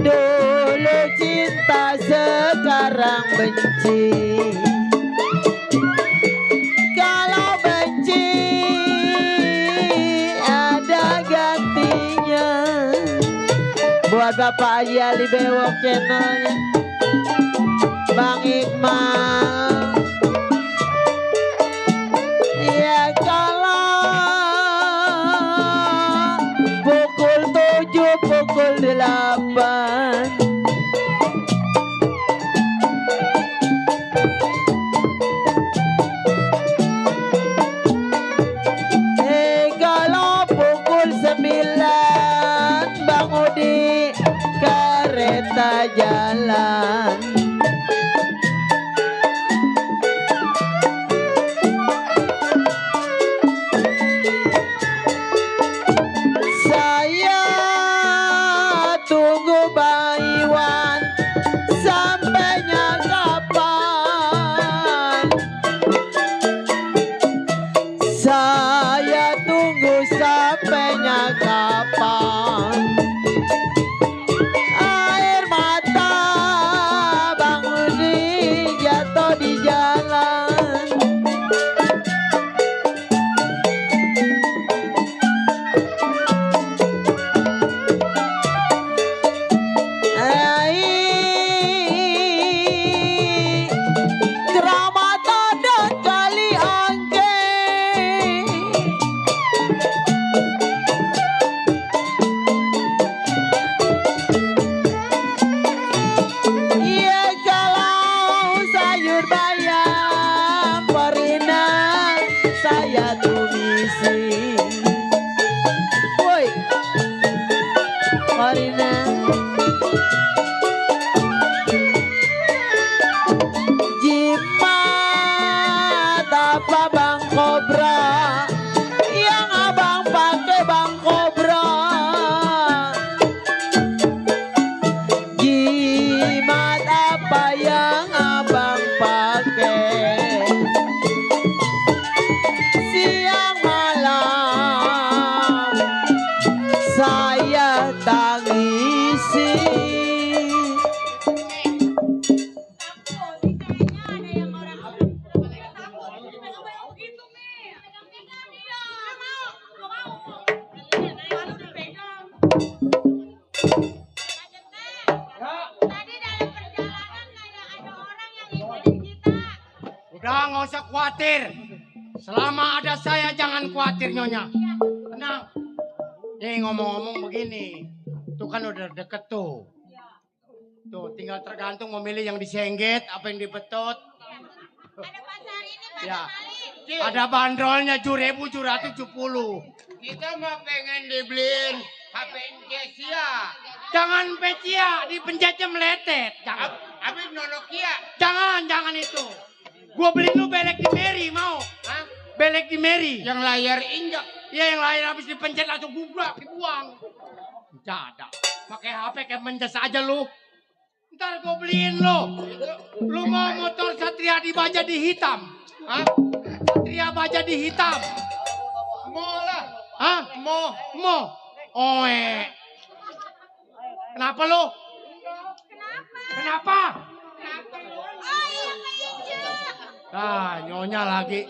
Dulu cinta, sekarang benci. Kalau benci ada gantinya. Buat Bapak Haji Ali Bewok channelnya, Bang Iqmal. Ya kalau pukul 7, pukul 8. Kalau pukul 9, Bang Udi kereta jalan. Iwan, sampainya kapan? Saya tunggu sampainya kapan? Air mata Bang Udin jatuh di jalan. Keramata dan kali angke, iya kalau sayur bayam perina saya tumisi. Woi Marina, jimat apa Bang Kobra yang abang pakai Bang Kobra? Jimat apa yang abang pakai? Siang malam saya tangisi. Udah nggak usah khawatir. Selama ada saya jangan khawatir Nyonya. Tenang. Nih ngomong-ngomong begini. Tuh kan udah deket tuh. Tuh tinggal tergantung memilih yang disengget apa yang dibetot. Ya. Ada bandrolnya 7.770. Kita mah pengen dibeliin HP Kesia. Jangan Pecia, dipencetnya meletet. Jangan. Abis Nokia. Jangan itu. Gua beli lu belek di Mary mau. Hah? Belek di Mary. Yang layar injak. Iya yang layar habis dipencet langsung gubrak, dibuang. Jada. Pakai HP kayak menjas aja lu. Ntar gua beliin lu. Lu mau motor Satria dibaja di hitam. Hah? Satria baja di hitam. Mau lah. Hah? Mau. Oe. Kenapa lu? Kenapa? Ah, Nyonya lagi.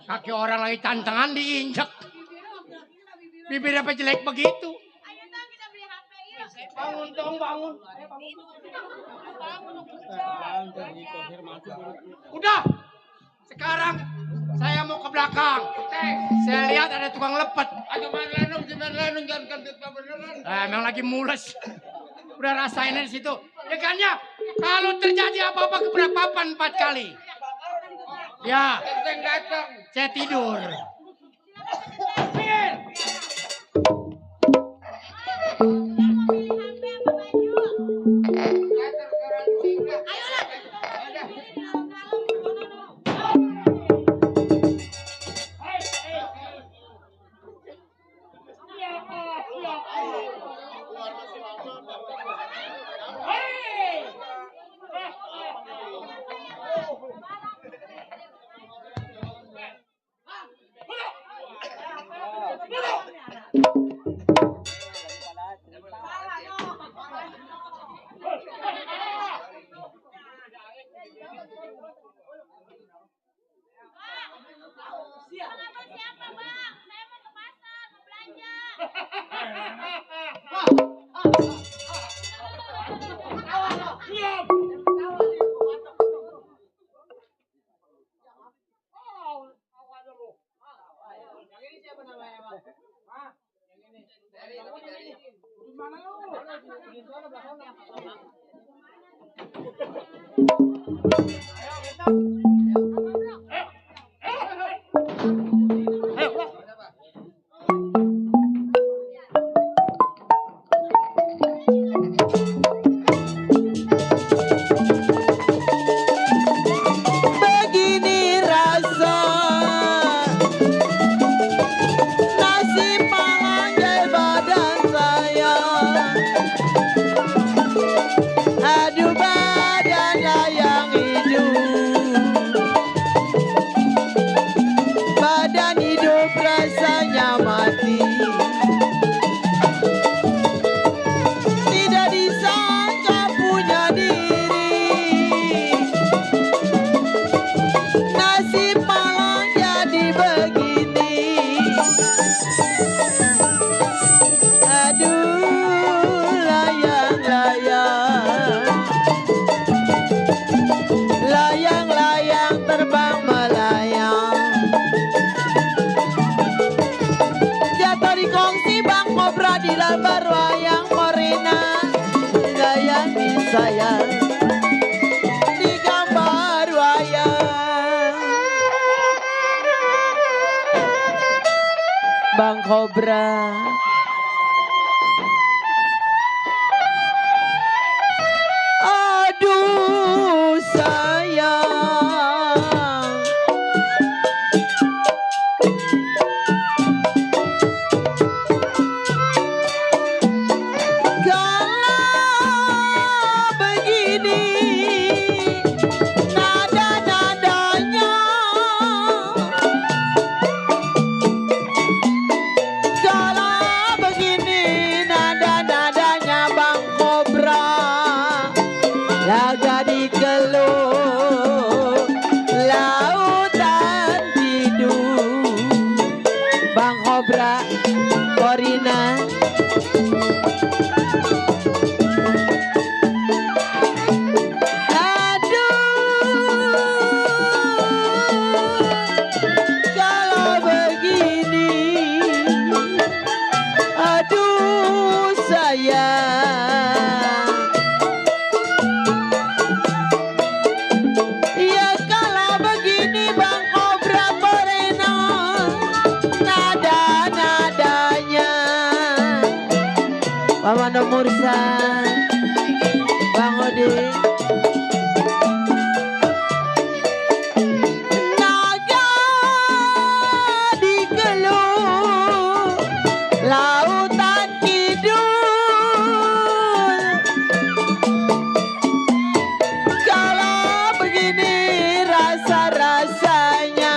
Kaki orang lagi tantangan diinjak. Bibir apa jelek begitu? Bangun dong, bangun. Udah. Sekarang saya mau ke belakang. Saya lihat ada tukang lepet. Ayo main lenong, jangan emang lagi mules. Udah rasain di situ. Ya kan ya? Kalau terjadi apa-apa keberapaan 4 kali. Ya. Saya tidur. Siapa Bang? Saya mau ke pasar, mau belanja. Begini rasa nasi malang badan saya. saya di gambar wayang. Bang Kobra. Aduh sayang, kalau begini nada-nadanya, kalau begini nada-nadanya Bang Kobra, laga dikeluh lautan tidur. Bang Kobra, Korina. Kalau begini, aduh sayang. Ya kalau begini Bang Kobra Korena, nada-nadanya Mama Nomursan, Bang Odi. Naga dikeluh lautan kidul. Kalau begini rasa-rasanya,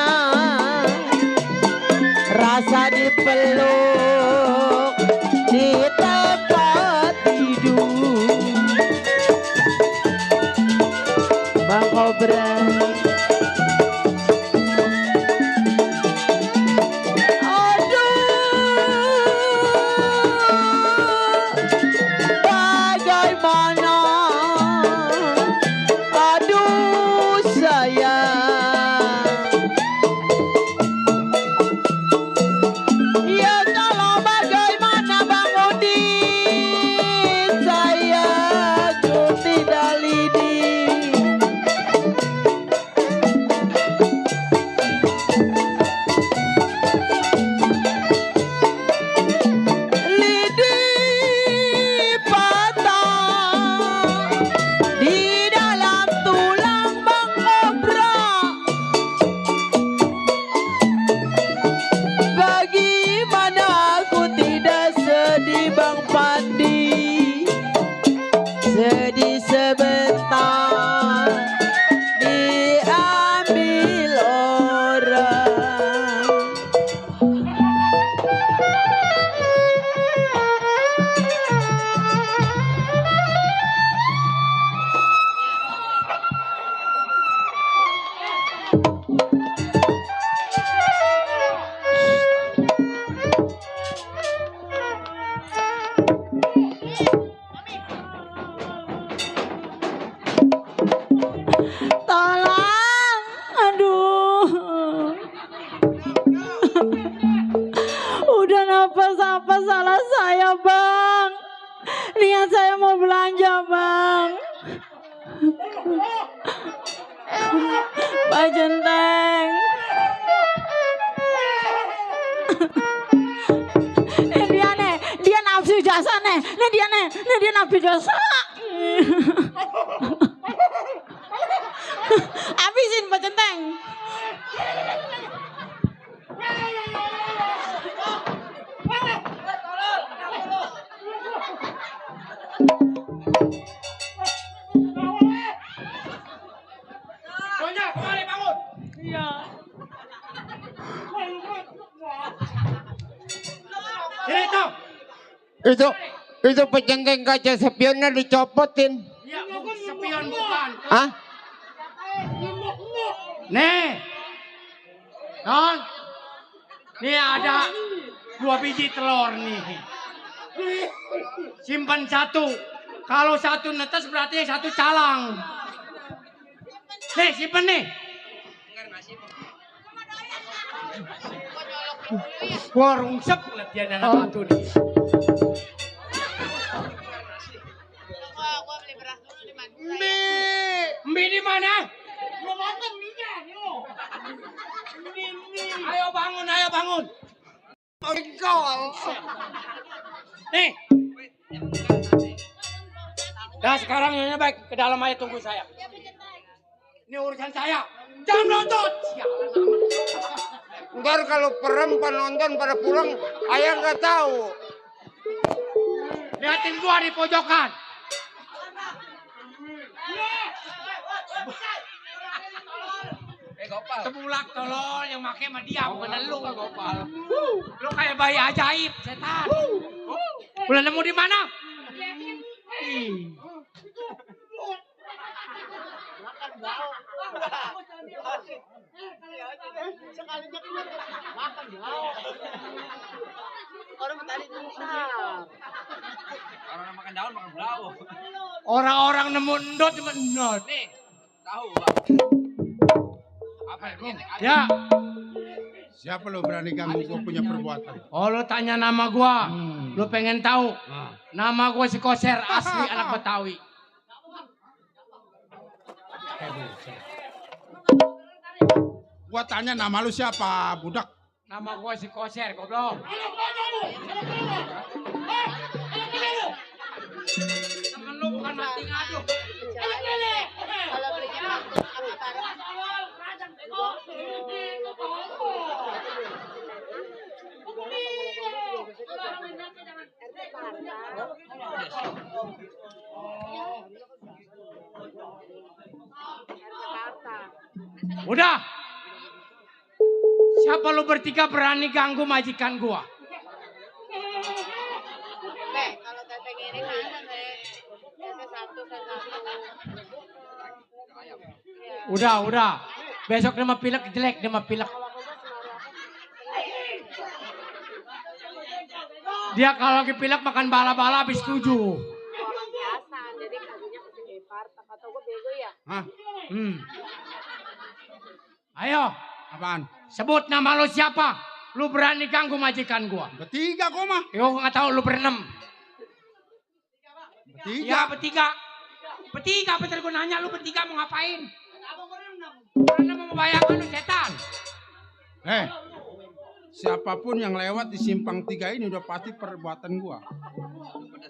rasa dipeluk di tempat tidur. Bang Kobra. Bagaimana? Aduh sayang. Ya kalau bagaimana Bang Udin, saya tidak lidi. Lidi patah di dalam tulang Bang Kobra. Bagaimana aku tidak sedih Bang Pandi, sedih sebentar diambil orang. Tolong, aduh. Udah apa salah saya Bang. Niat saya mau belanja Bang. Pak Jenteng. Dia nafsu jasa nih. Dia nafsu jasa. Habisin Pak Jenteng. Nyonya, kembali bangun. Iya. Sini itu. Itu pecenteng kaca spionnya dicopotin. Iya, spion bukan. Hah? Nih. Non. Nih ada 2 biji telur nih. Simpan 1. Kalau 1 netes berarti 1 calang. Nih, simpen nih. Wah, rungsep lihat dia ada anak batu nih. Mie di mana? Ayo bangun, ayo bangun. Nih. Nah sekarang ini baik ke dalam aja tunggu saya. Ini urusan saya. Jangan nonton. Ntar kalau penonton pada pulang, ayah nggak tahu. Lihatin gua di pojokan. Tebulak tolol yang make sama dia bukan lu. Lu kayak bayi ajaib, setan. Udah nemu di mana? Orang-orang nemu endot cuma endot. Nih, tahu Bang. Apa ya? Siapa lo berani ganggu gue punya perbuatan? Oh lu tanya nama gua. Lu pengen tahu? Nama gua si Koser, asli anak Betawi. Gua tanya nama lu siapa, budak? Nama gua si Koser, goblok. Temen lu bukan mati ngadu. Kalau belinya apa barang? Udah. Siapa lu bertiga berani ganggu majikan gua? Kalau teteh ini mana, Teh? Teteh satu. Udah. Besok dia mah pilek jelek, dia mah pilek. Dia kalau lagi pilek makan bala-bala habis 7. Biasa, jadi kagunya kesegepar. Kata gue bego ya? Hah? Ayo. Apaan? Sebut nama lu siapa? Lu berani ganggu majikan gua? Bertiga kok mah. Yo nggak tahu lu berenam. Bertiga. Ya bertiga. Bertiga betul gua nanya lu bertiga mau ngapain? Karena mau membayangkan lu setan. Siapapun yang lewat di simpang 3 ini udah pasti perbuatan gua.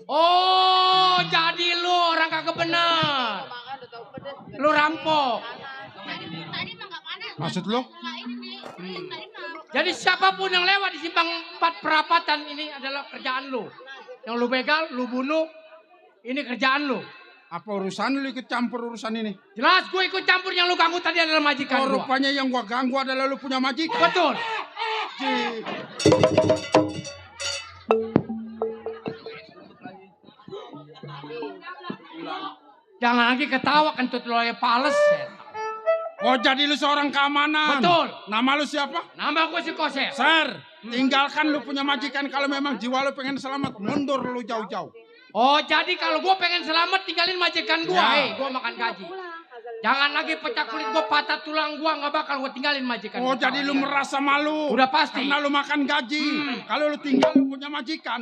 Oh, jadi lu orang kagak bener. Lu rampok. Maksud lu? Jadi siapapun yang lewat di simpang 4 perapatan ini adalah kerjaan lu. Yang lu begal, lu bunuh, ini kerjaan lu. Apa urusan lu ikut campur urusan ini? Jelas gue ikut campur, yang lu ganggu tadi adalah majikan gua. Rupanya yang gua ganggu adalah lu punya majikan. Betul. Jangan lagi ketawa kentut lu ya pales. Oh jadi lu seorang keamanan. Betul. Nama lu siapa? Nama gue si Koser. Ser, tinggalkan lu punya majikan kalau memang jiwa lu pengen selamat. Mundur lu jauh-jauh. Oh jadi kalau gue pengen selamat tinggalin majikan gue. Ya. Gue makan gaji. Jangan lagi pecah kulit gue, patah tulang gue, nggak bakal gue tinggalin majikan. Oh jadi lu merasa malu? Udah pasti. Karena lu makan gaji. Kalau lu tinggal lu punya majikan.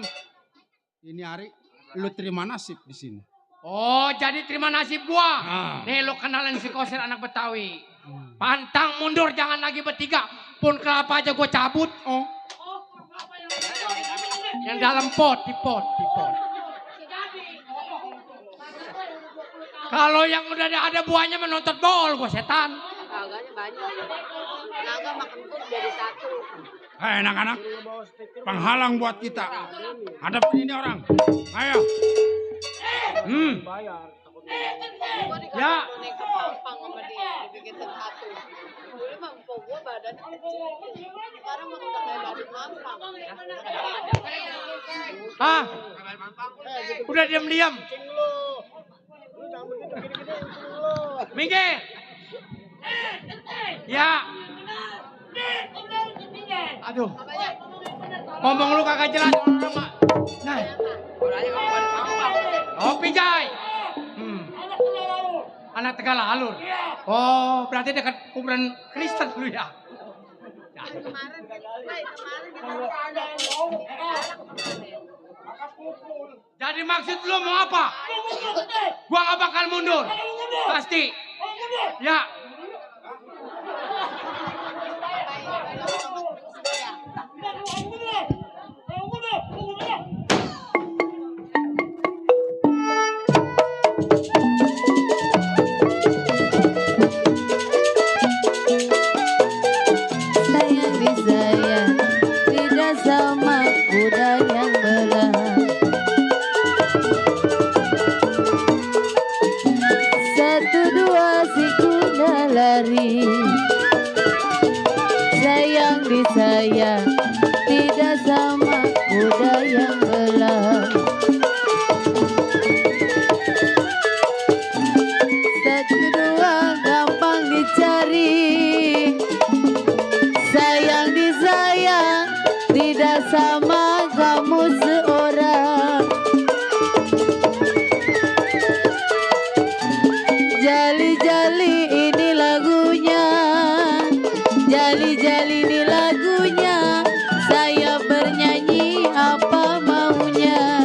Ini hari lu terima nasib di sini. Oh jadi terima nasib gua. Nih lu kenalin si Koser anak Betawi. Pantang mundur, jangan lagi bertiga. Pun kelapa aja gua cabut. Oh. Yang dalam pot, di pot. Kalau yang udah ada buahnya menonton bol gua setan. Kagaknya banyak. Naga makan pun jadi satu. Hei anak-anak, penghalang buat kita. Hadapin ini orang. Ayo. Ya. Sama dia dibikin satu. Dulu mah empok gua badannya kecil. Sekarang mah udah kayak badan mampang. Ah. Udah diam-diam. Minggir. Ya. Aduh. Ngomong lu kagak jelas orang mah. Nah. Oh, Pijay. Anak Tegal Alur. Oh, berarti dekat kuburan Kristen lu ya. Kemarin Jadi maksud lu mau apa? Gua gak bakal mundur. Pasti. Ya. Sayang di saya tidak sama kuda yang belahan. Satu dua si kuda lari. Sayang di saya tidak sama kuda yang belahan. Satu dua gampang dicari. Sayang di saya tidak sama kamu seorang. Jali-jali ini lagunya, jali-jali ini lagunya. Saya bernyanyi apa maunya.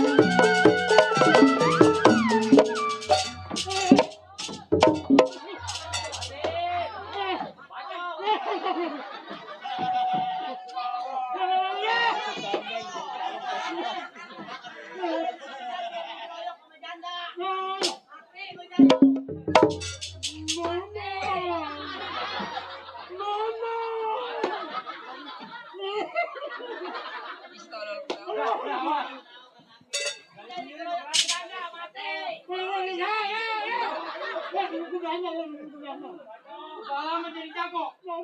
Salah menjadi jago. Tak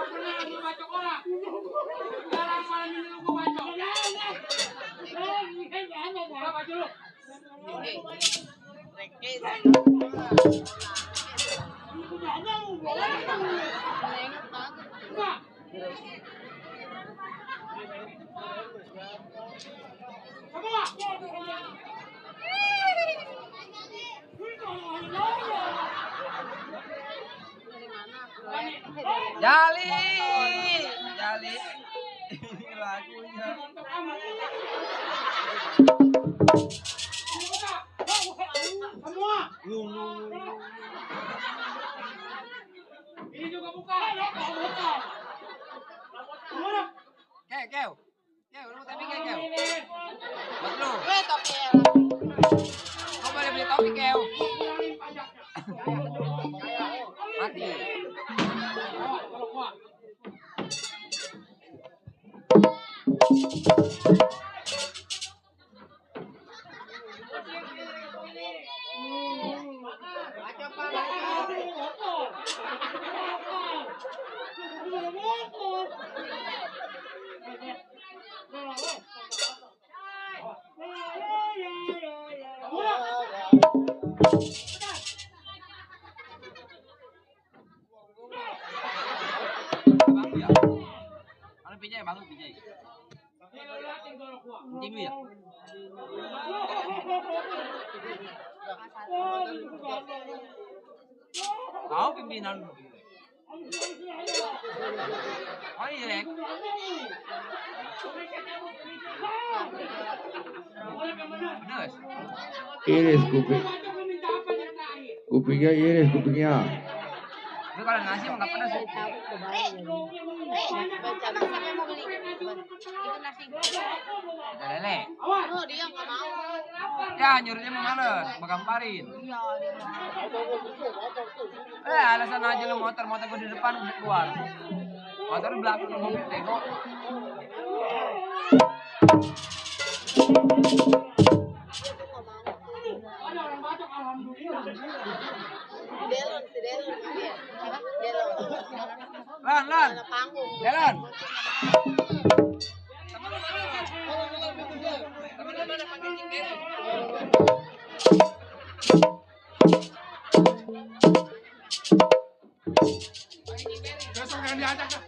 pernah aku bacok orang. Sekarang malam ini lu gua bacok. Buka baju lu. Buka. Semua. Jali, jali. Ini lagunya. Semua. Ini juga buka. Keu. Lu tapi keu. Buat lu. Kau boleh beli topi keu. Mati. Ano pijay, bangun pijay. Kencing lu ya? Kau pimpinan. Oh iya, Rek. Bener. Iris kuping. Kupingnya iris kupingnya. Tapi kalau nasi mah nggak pernah sih. Ada lele. Oh, dia nggak mau. Ya nyuruhnya mau males, mau gamparin. Alasan aja lu motor gue di depan bisa keluar. Motor di belakang mobil tengok. Delon, si Delon. Delon. Lan. Jalan. Teman-teman pakai cingkir. Besok yang diajak.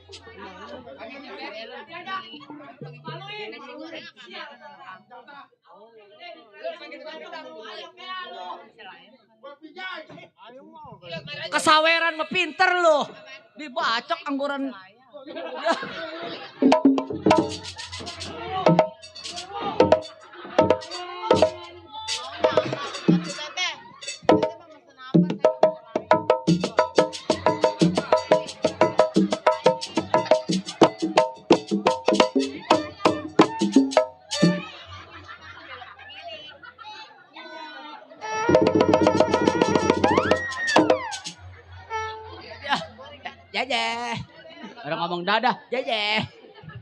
Kesaweran mah pinter loh. Dibacok angguran. Jajeh. Orang ngomong dadah, jajeh.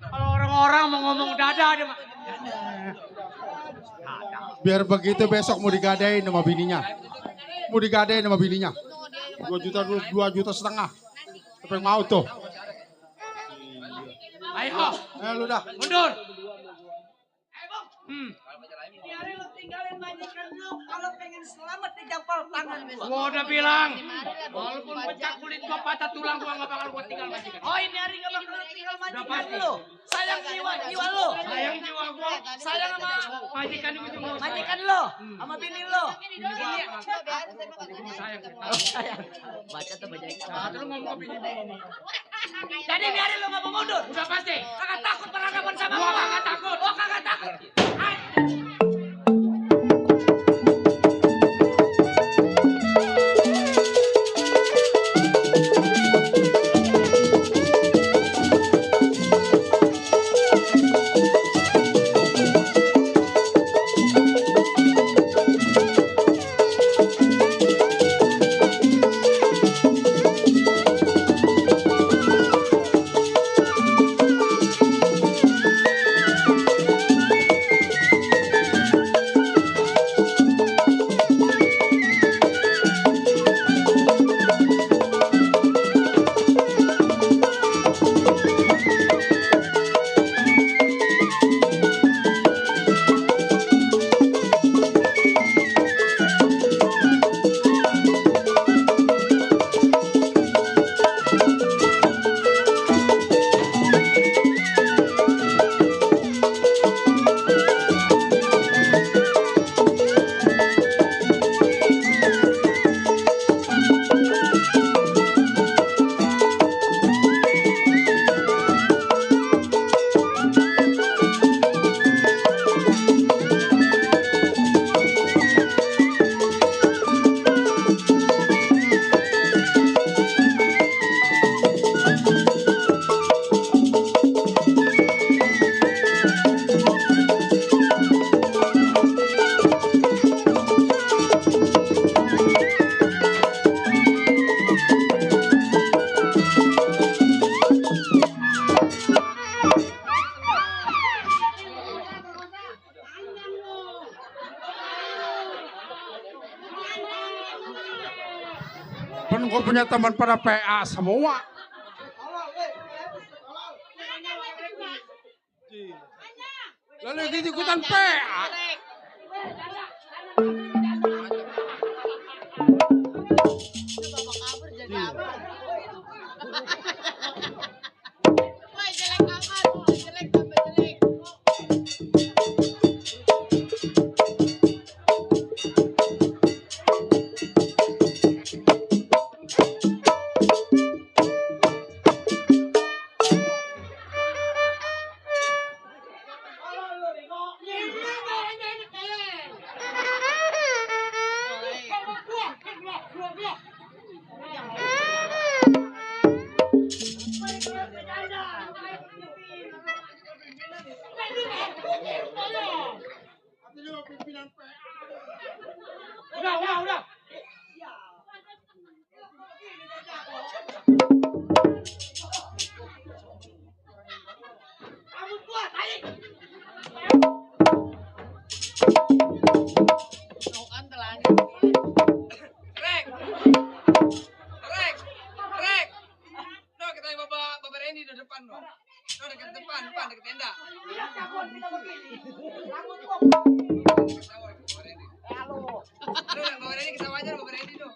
Kalau orang-orang mau ngomong dada dia mah. Biar begitu besok mau digadain sama bininya. Mau digadain sama bininya. 2 juta setengah. Siapa yang mau tuh? Ayo, Lu dah. mundur. Biarin lo tinggalin majikan lo kalau pengen selamat di jempol tangan besok. Gua udah bilang, walaupun pecah kulit gua patah tulang gua nggak bakal gua tinggal majikan. Oh ini hari gak bakal tinggal majikan pasti. lo. Sayang jiwa lo. Sayang jiwa gua. Sayang sama Majikan itu cuma majikan lo. Sama bini lo. sayang. Sayang. Baca tuh baca. Lu ngomong ke bini. Jadi biarin lo gak mau mundur. Udah pasti. Kagak takut berhadapan sama Gua gua. kagak takut. Oh kagak takut. Kan gue punya teman pada PA semua. Lalu gitu ikutan PA. Wah, jelek amat. Jelek tambah jelek. Udah. Rek. No, kita yang Bapak Randy di depan, no. No, dekat depan, dekat tenda. Bapak Randy kita wajar, Bapak Randy, no.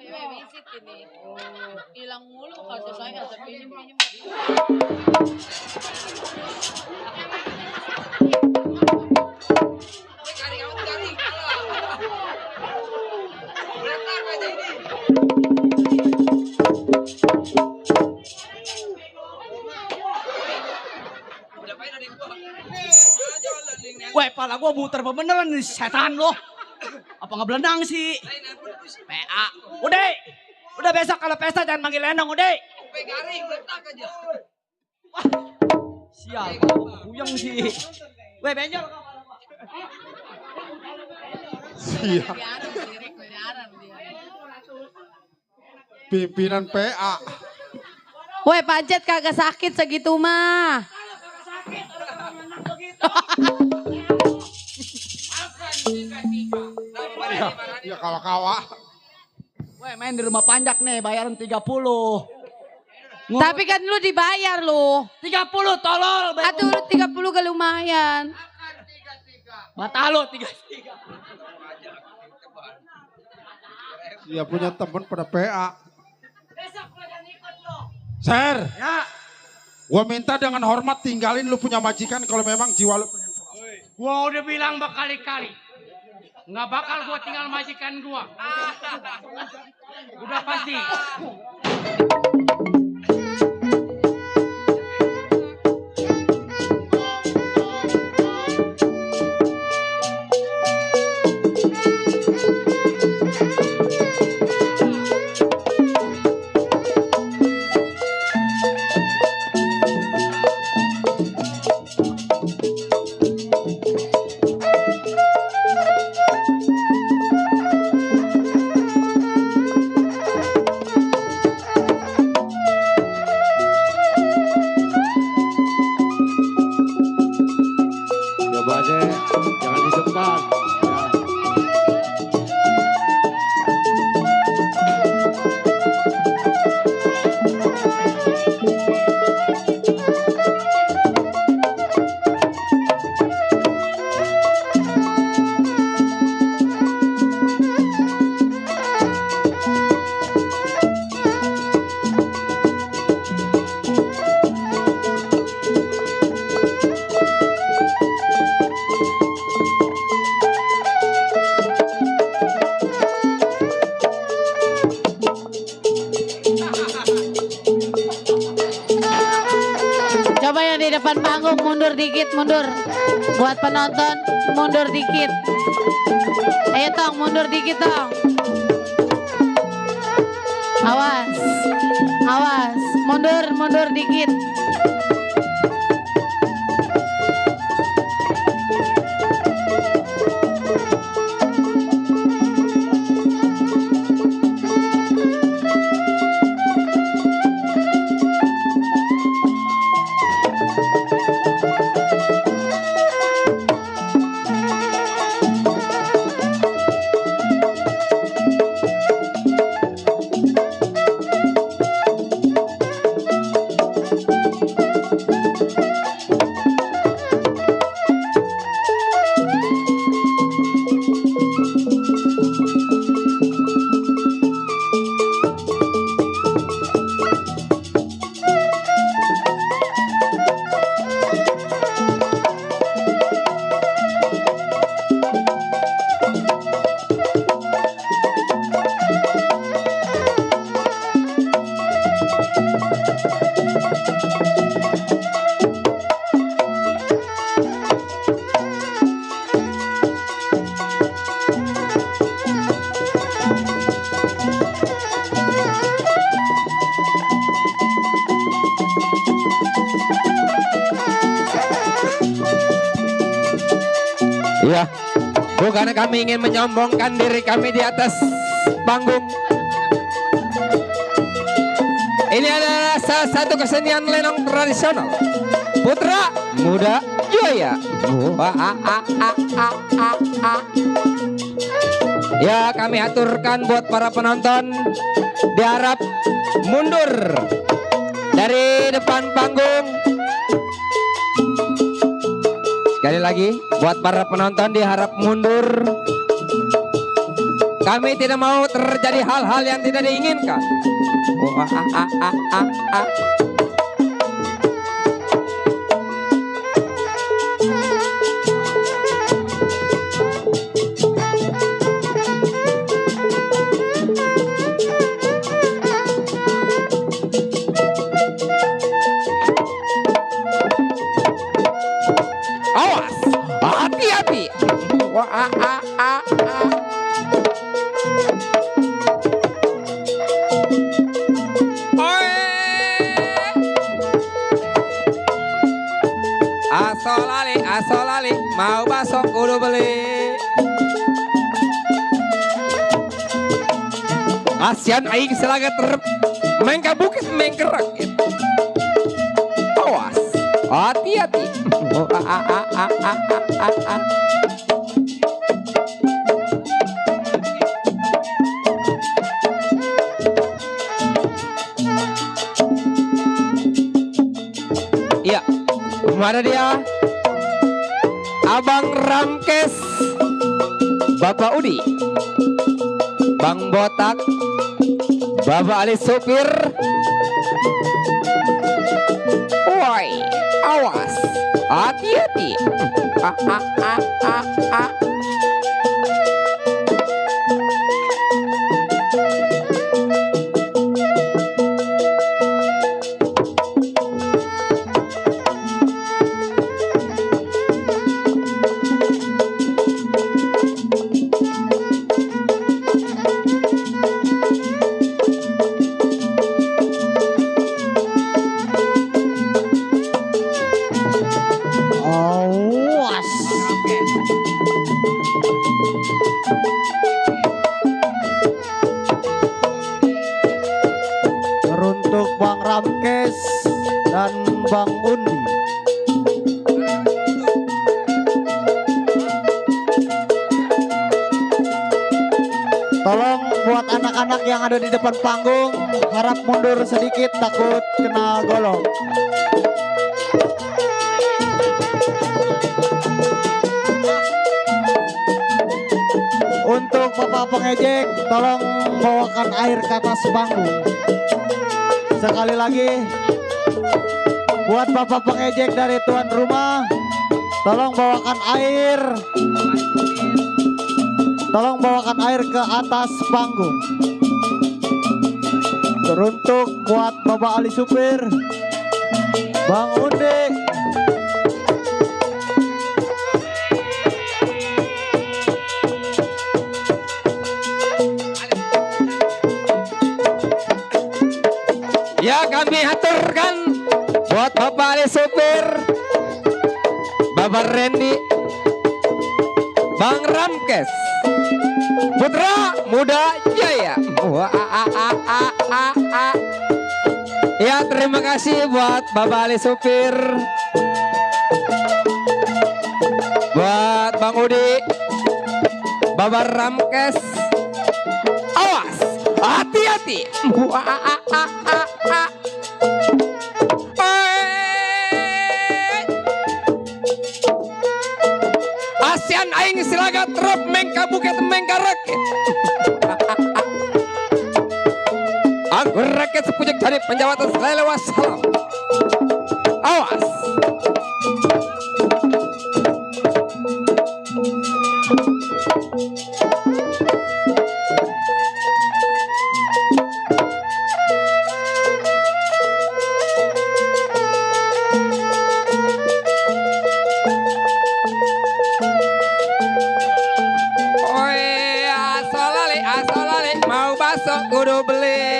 Visit ini. Hilang mulu kata saya kata pinjam. Garing, kamu tuh garing. Berantak aja ini. Berapa dari gua? Weh, pala gua muter beneran nih setan lo. Apa ngebelendang sih? PA. Udah besok kalau pesta jangan manggil Lenong, udah. Garing, berantak aja. Sial, kalau buyang sih. Weh, benjol. Siap. Pimpinan PA. Woi pancet kagak sakit segitu mah. Ya kawa-kawa. Weh, main di rumah panjak nih, bayaran 30. Tapi kan lu dibayar lu. 30 tolol. Atuh 30 gak lumayan. Mata lo 33. Dia punya teman pada PA. Ser. Ya. Gua minta dengan hormat tinggalin lu punya majikan kalau memang jiwa lu pengen selamat. Gua udah bilang berkali-kali. Nggak bakal gua tinggal majikan gua. Udah pasti. Coba deh, jangan di depan. Ya. Coba yang di depan panggung mundur dikit, mundur. Buat penonton mundur dikit. Ayo Tong, mundur dikit Tong. Awas. Awas, mundur dikit. Ya, bukan kami ingin menyombongkan diri kami di atas panggung. Ini adalah salah satu kesenian lenong tradisional. Putra, muda, jaya. Ya, kami aturkan buat para penonton, diharap mundur dari depan panggung. Sekali lagi, buat para penonton diharap mundur. Kami tidak mau terjadi hal-hal yang tidak diinginkan. Awas, hati-hati. asolali, mau basok kudu beli. Asian aing selaga terep, mengka bukis mengkerak. Awas, hati-hati. Iya, mana dia? Abang Ramkes, Bapak Udi, Bang Botak, Bapak Ali Supir. Woi, awas, hati-hati. Untuk Bang Ramkes dan Bang Undi. Tolong buat anak-anak yang ada di depan panggung harap mundur sedikit, takut kena golong. Untuk Bapak pengejek, tolong bawakan air ke atas panggung. Sekali lagi, buat Bapak pengejek dari tuan rumah, tolong bawakan air. Tolong bawakan air ke atas panggung. Teruntuk buat Bapak Ali Supir, Bang Undi. Ya, kami aturkan buat Bapak Ali Supir, Bapak Randy, Bang Ramkes, Putra, Muda, Jaya. Ya, terima kasih buat Bapak Ali Supir, buat Bang Udi, Bapak Ramkes. Awas, hati-hati. Asian aing silaga trop mengka buket mengka rakit. Anggur rakit sepujak dari penjawatan selele wassalam. Awas. Kudu beli.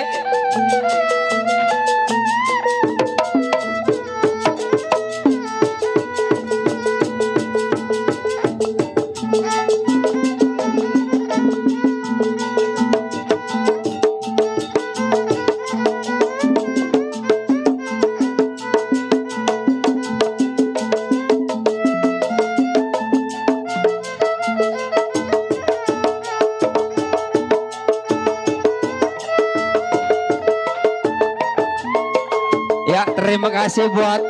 Ya, terima kasih buat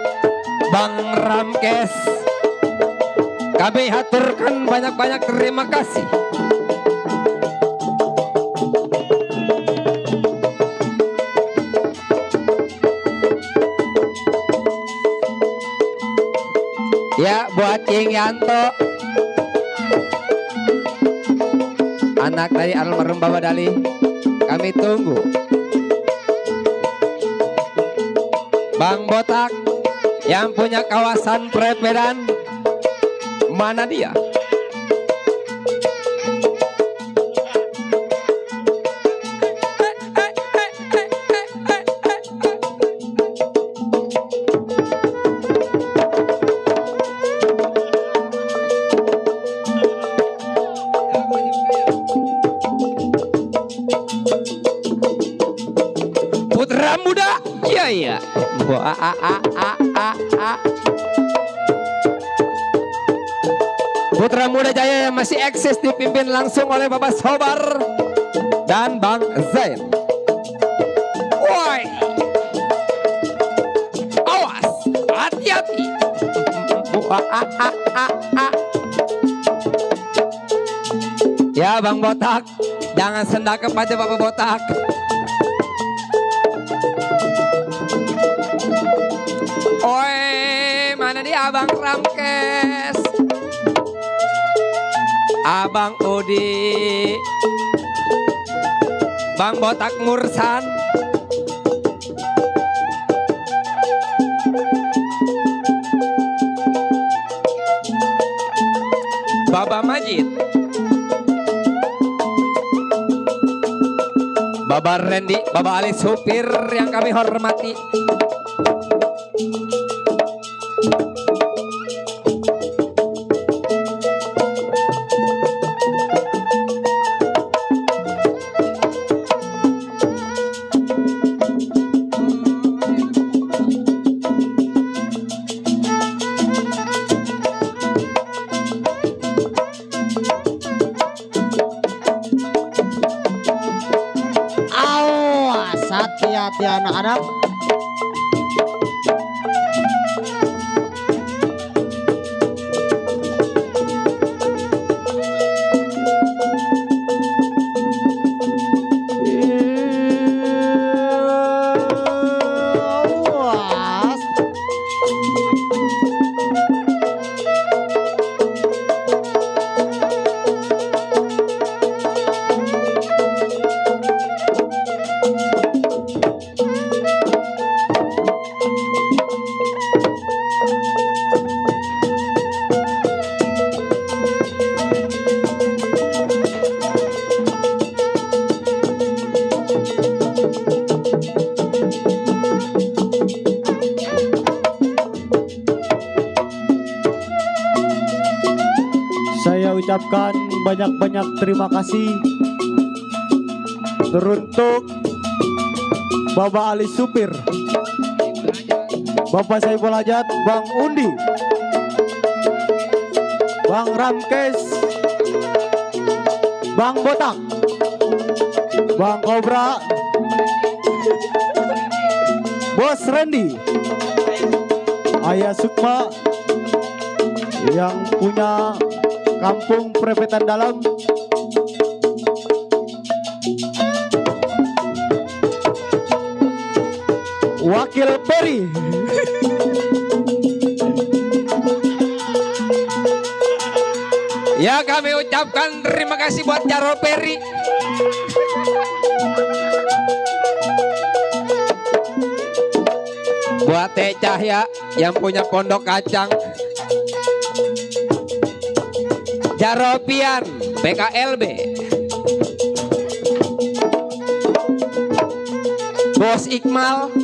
Bang Ramkes. Kami haturkan banyak-banyak terima kasih. Ya, buat Cing Yanto, anak dari almarhum Bapak Dali, kami tunggu. Bang Botak yang punya kawasan Prepedan, mana dia? Wah, Putra Muda Jaya yang masih eksis dipimpin langsung oleh Bapak Sobar dan Bang Zain. Woi, awas, hati-hati. Ya Bang Botak, jangan sendak kepada Bapak Botak. Oi, mana dia Abang Ramkes? Abang Udi, Bang Botak Mursan, Baba Majid, Baba Randy, Baba Ali supir yang kami hormati. Awas, hati-hati anak-anak. Awas. Saya ucapkan banyak-banyak terima kasih teruntuk Bapak Ali Supir, Bapak Saiful Hajat, Bang Undi, Bang Ramkes, Bang Botak, Bang Kobra, Bos Randy, Ayah Sukma yang punya Kampung Prepetan Dalam, Wakil Peri, Ya kami ucapkan terima kasih buat Jarol Peri. Buat Teh Cahya yang punya pondok kacang. Jaropian PKLB, Bos Iqmal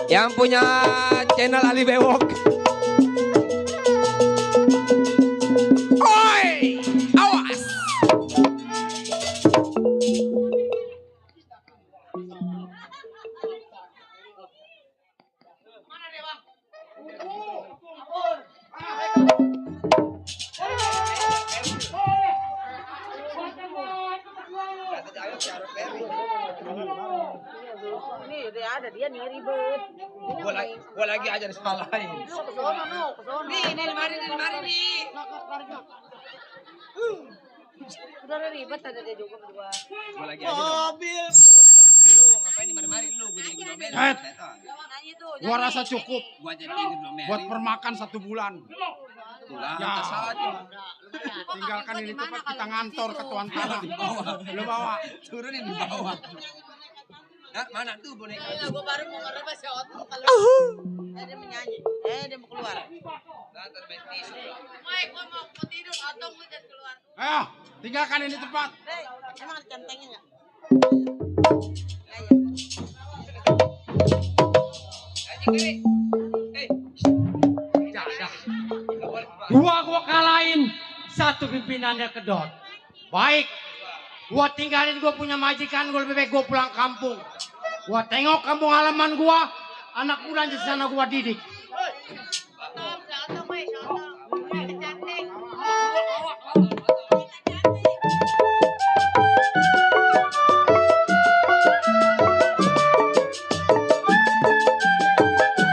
yang punya channel Ali Bewok. Oi, awas. Ini udah ada dia nih ribet. Gua lagi ajar di sekolah lain. Nih lemari nih. Udah ada ribet ada dia juga berdua. Gua lagi ajar. Mobil. Lu ngapain di mari-mari lu? Gua jadi gudomel. Gua Rasa cukup Gua jadi gudomel. buat permakan 1 bulan. Pulang Ya. tas aja. Tinggalkan ini tempat kita ngantor ke tuan tanah. Lu bawa. Turunin di bawah. Nah, mana tuh boneka? Gua baru mau ngerebas ya Otto kalau dia menyanyi. Dia mau keluar. Mike, gua mau tidur atau gua jadi keluar. Ayo, tinggalkan ini tempat. Emang ada centengnya enggak? Gua kalahin satu pimpinannya kedot. Baik, gua tinggalin gua punya majikan, gua lebih baik gua pulang kampung. Gua tengok kampung halaman gua, anak muda di sana gua didik.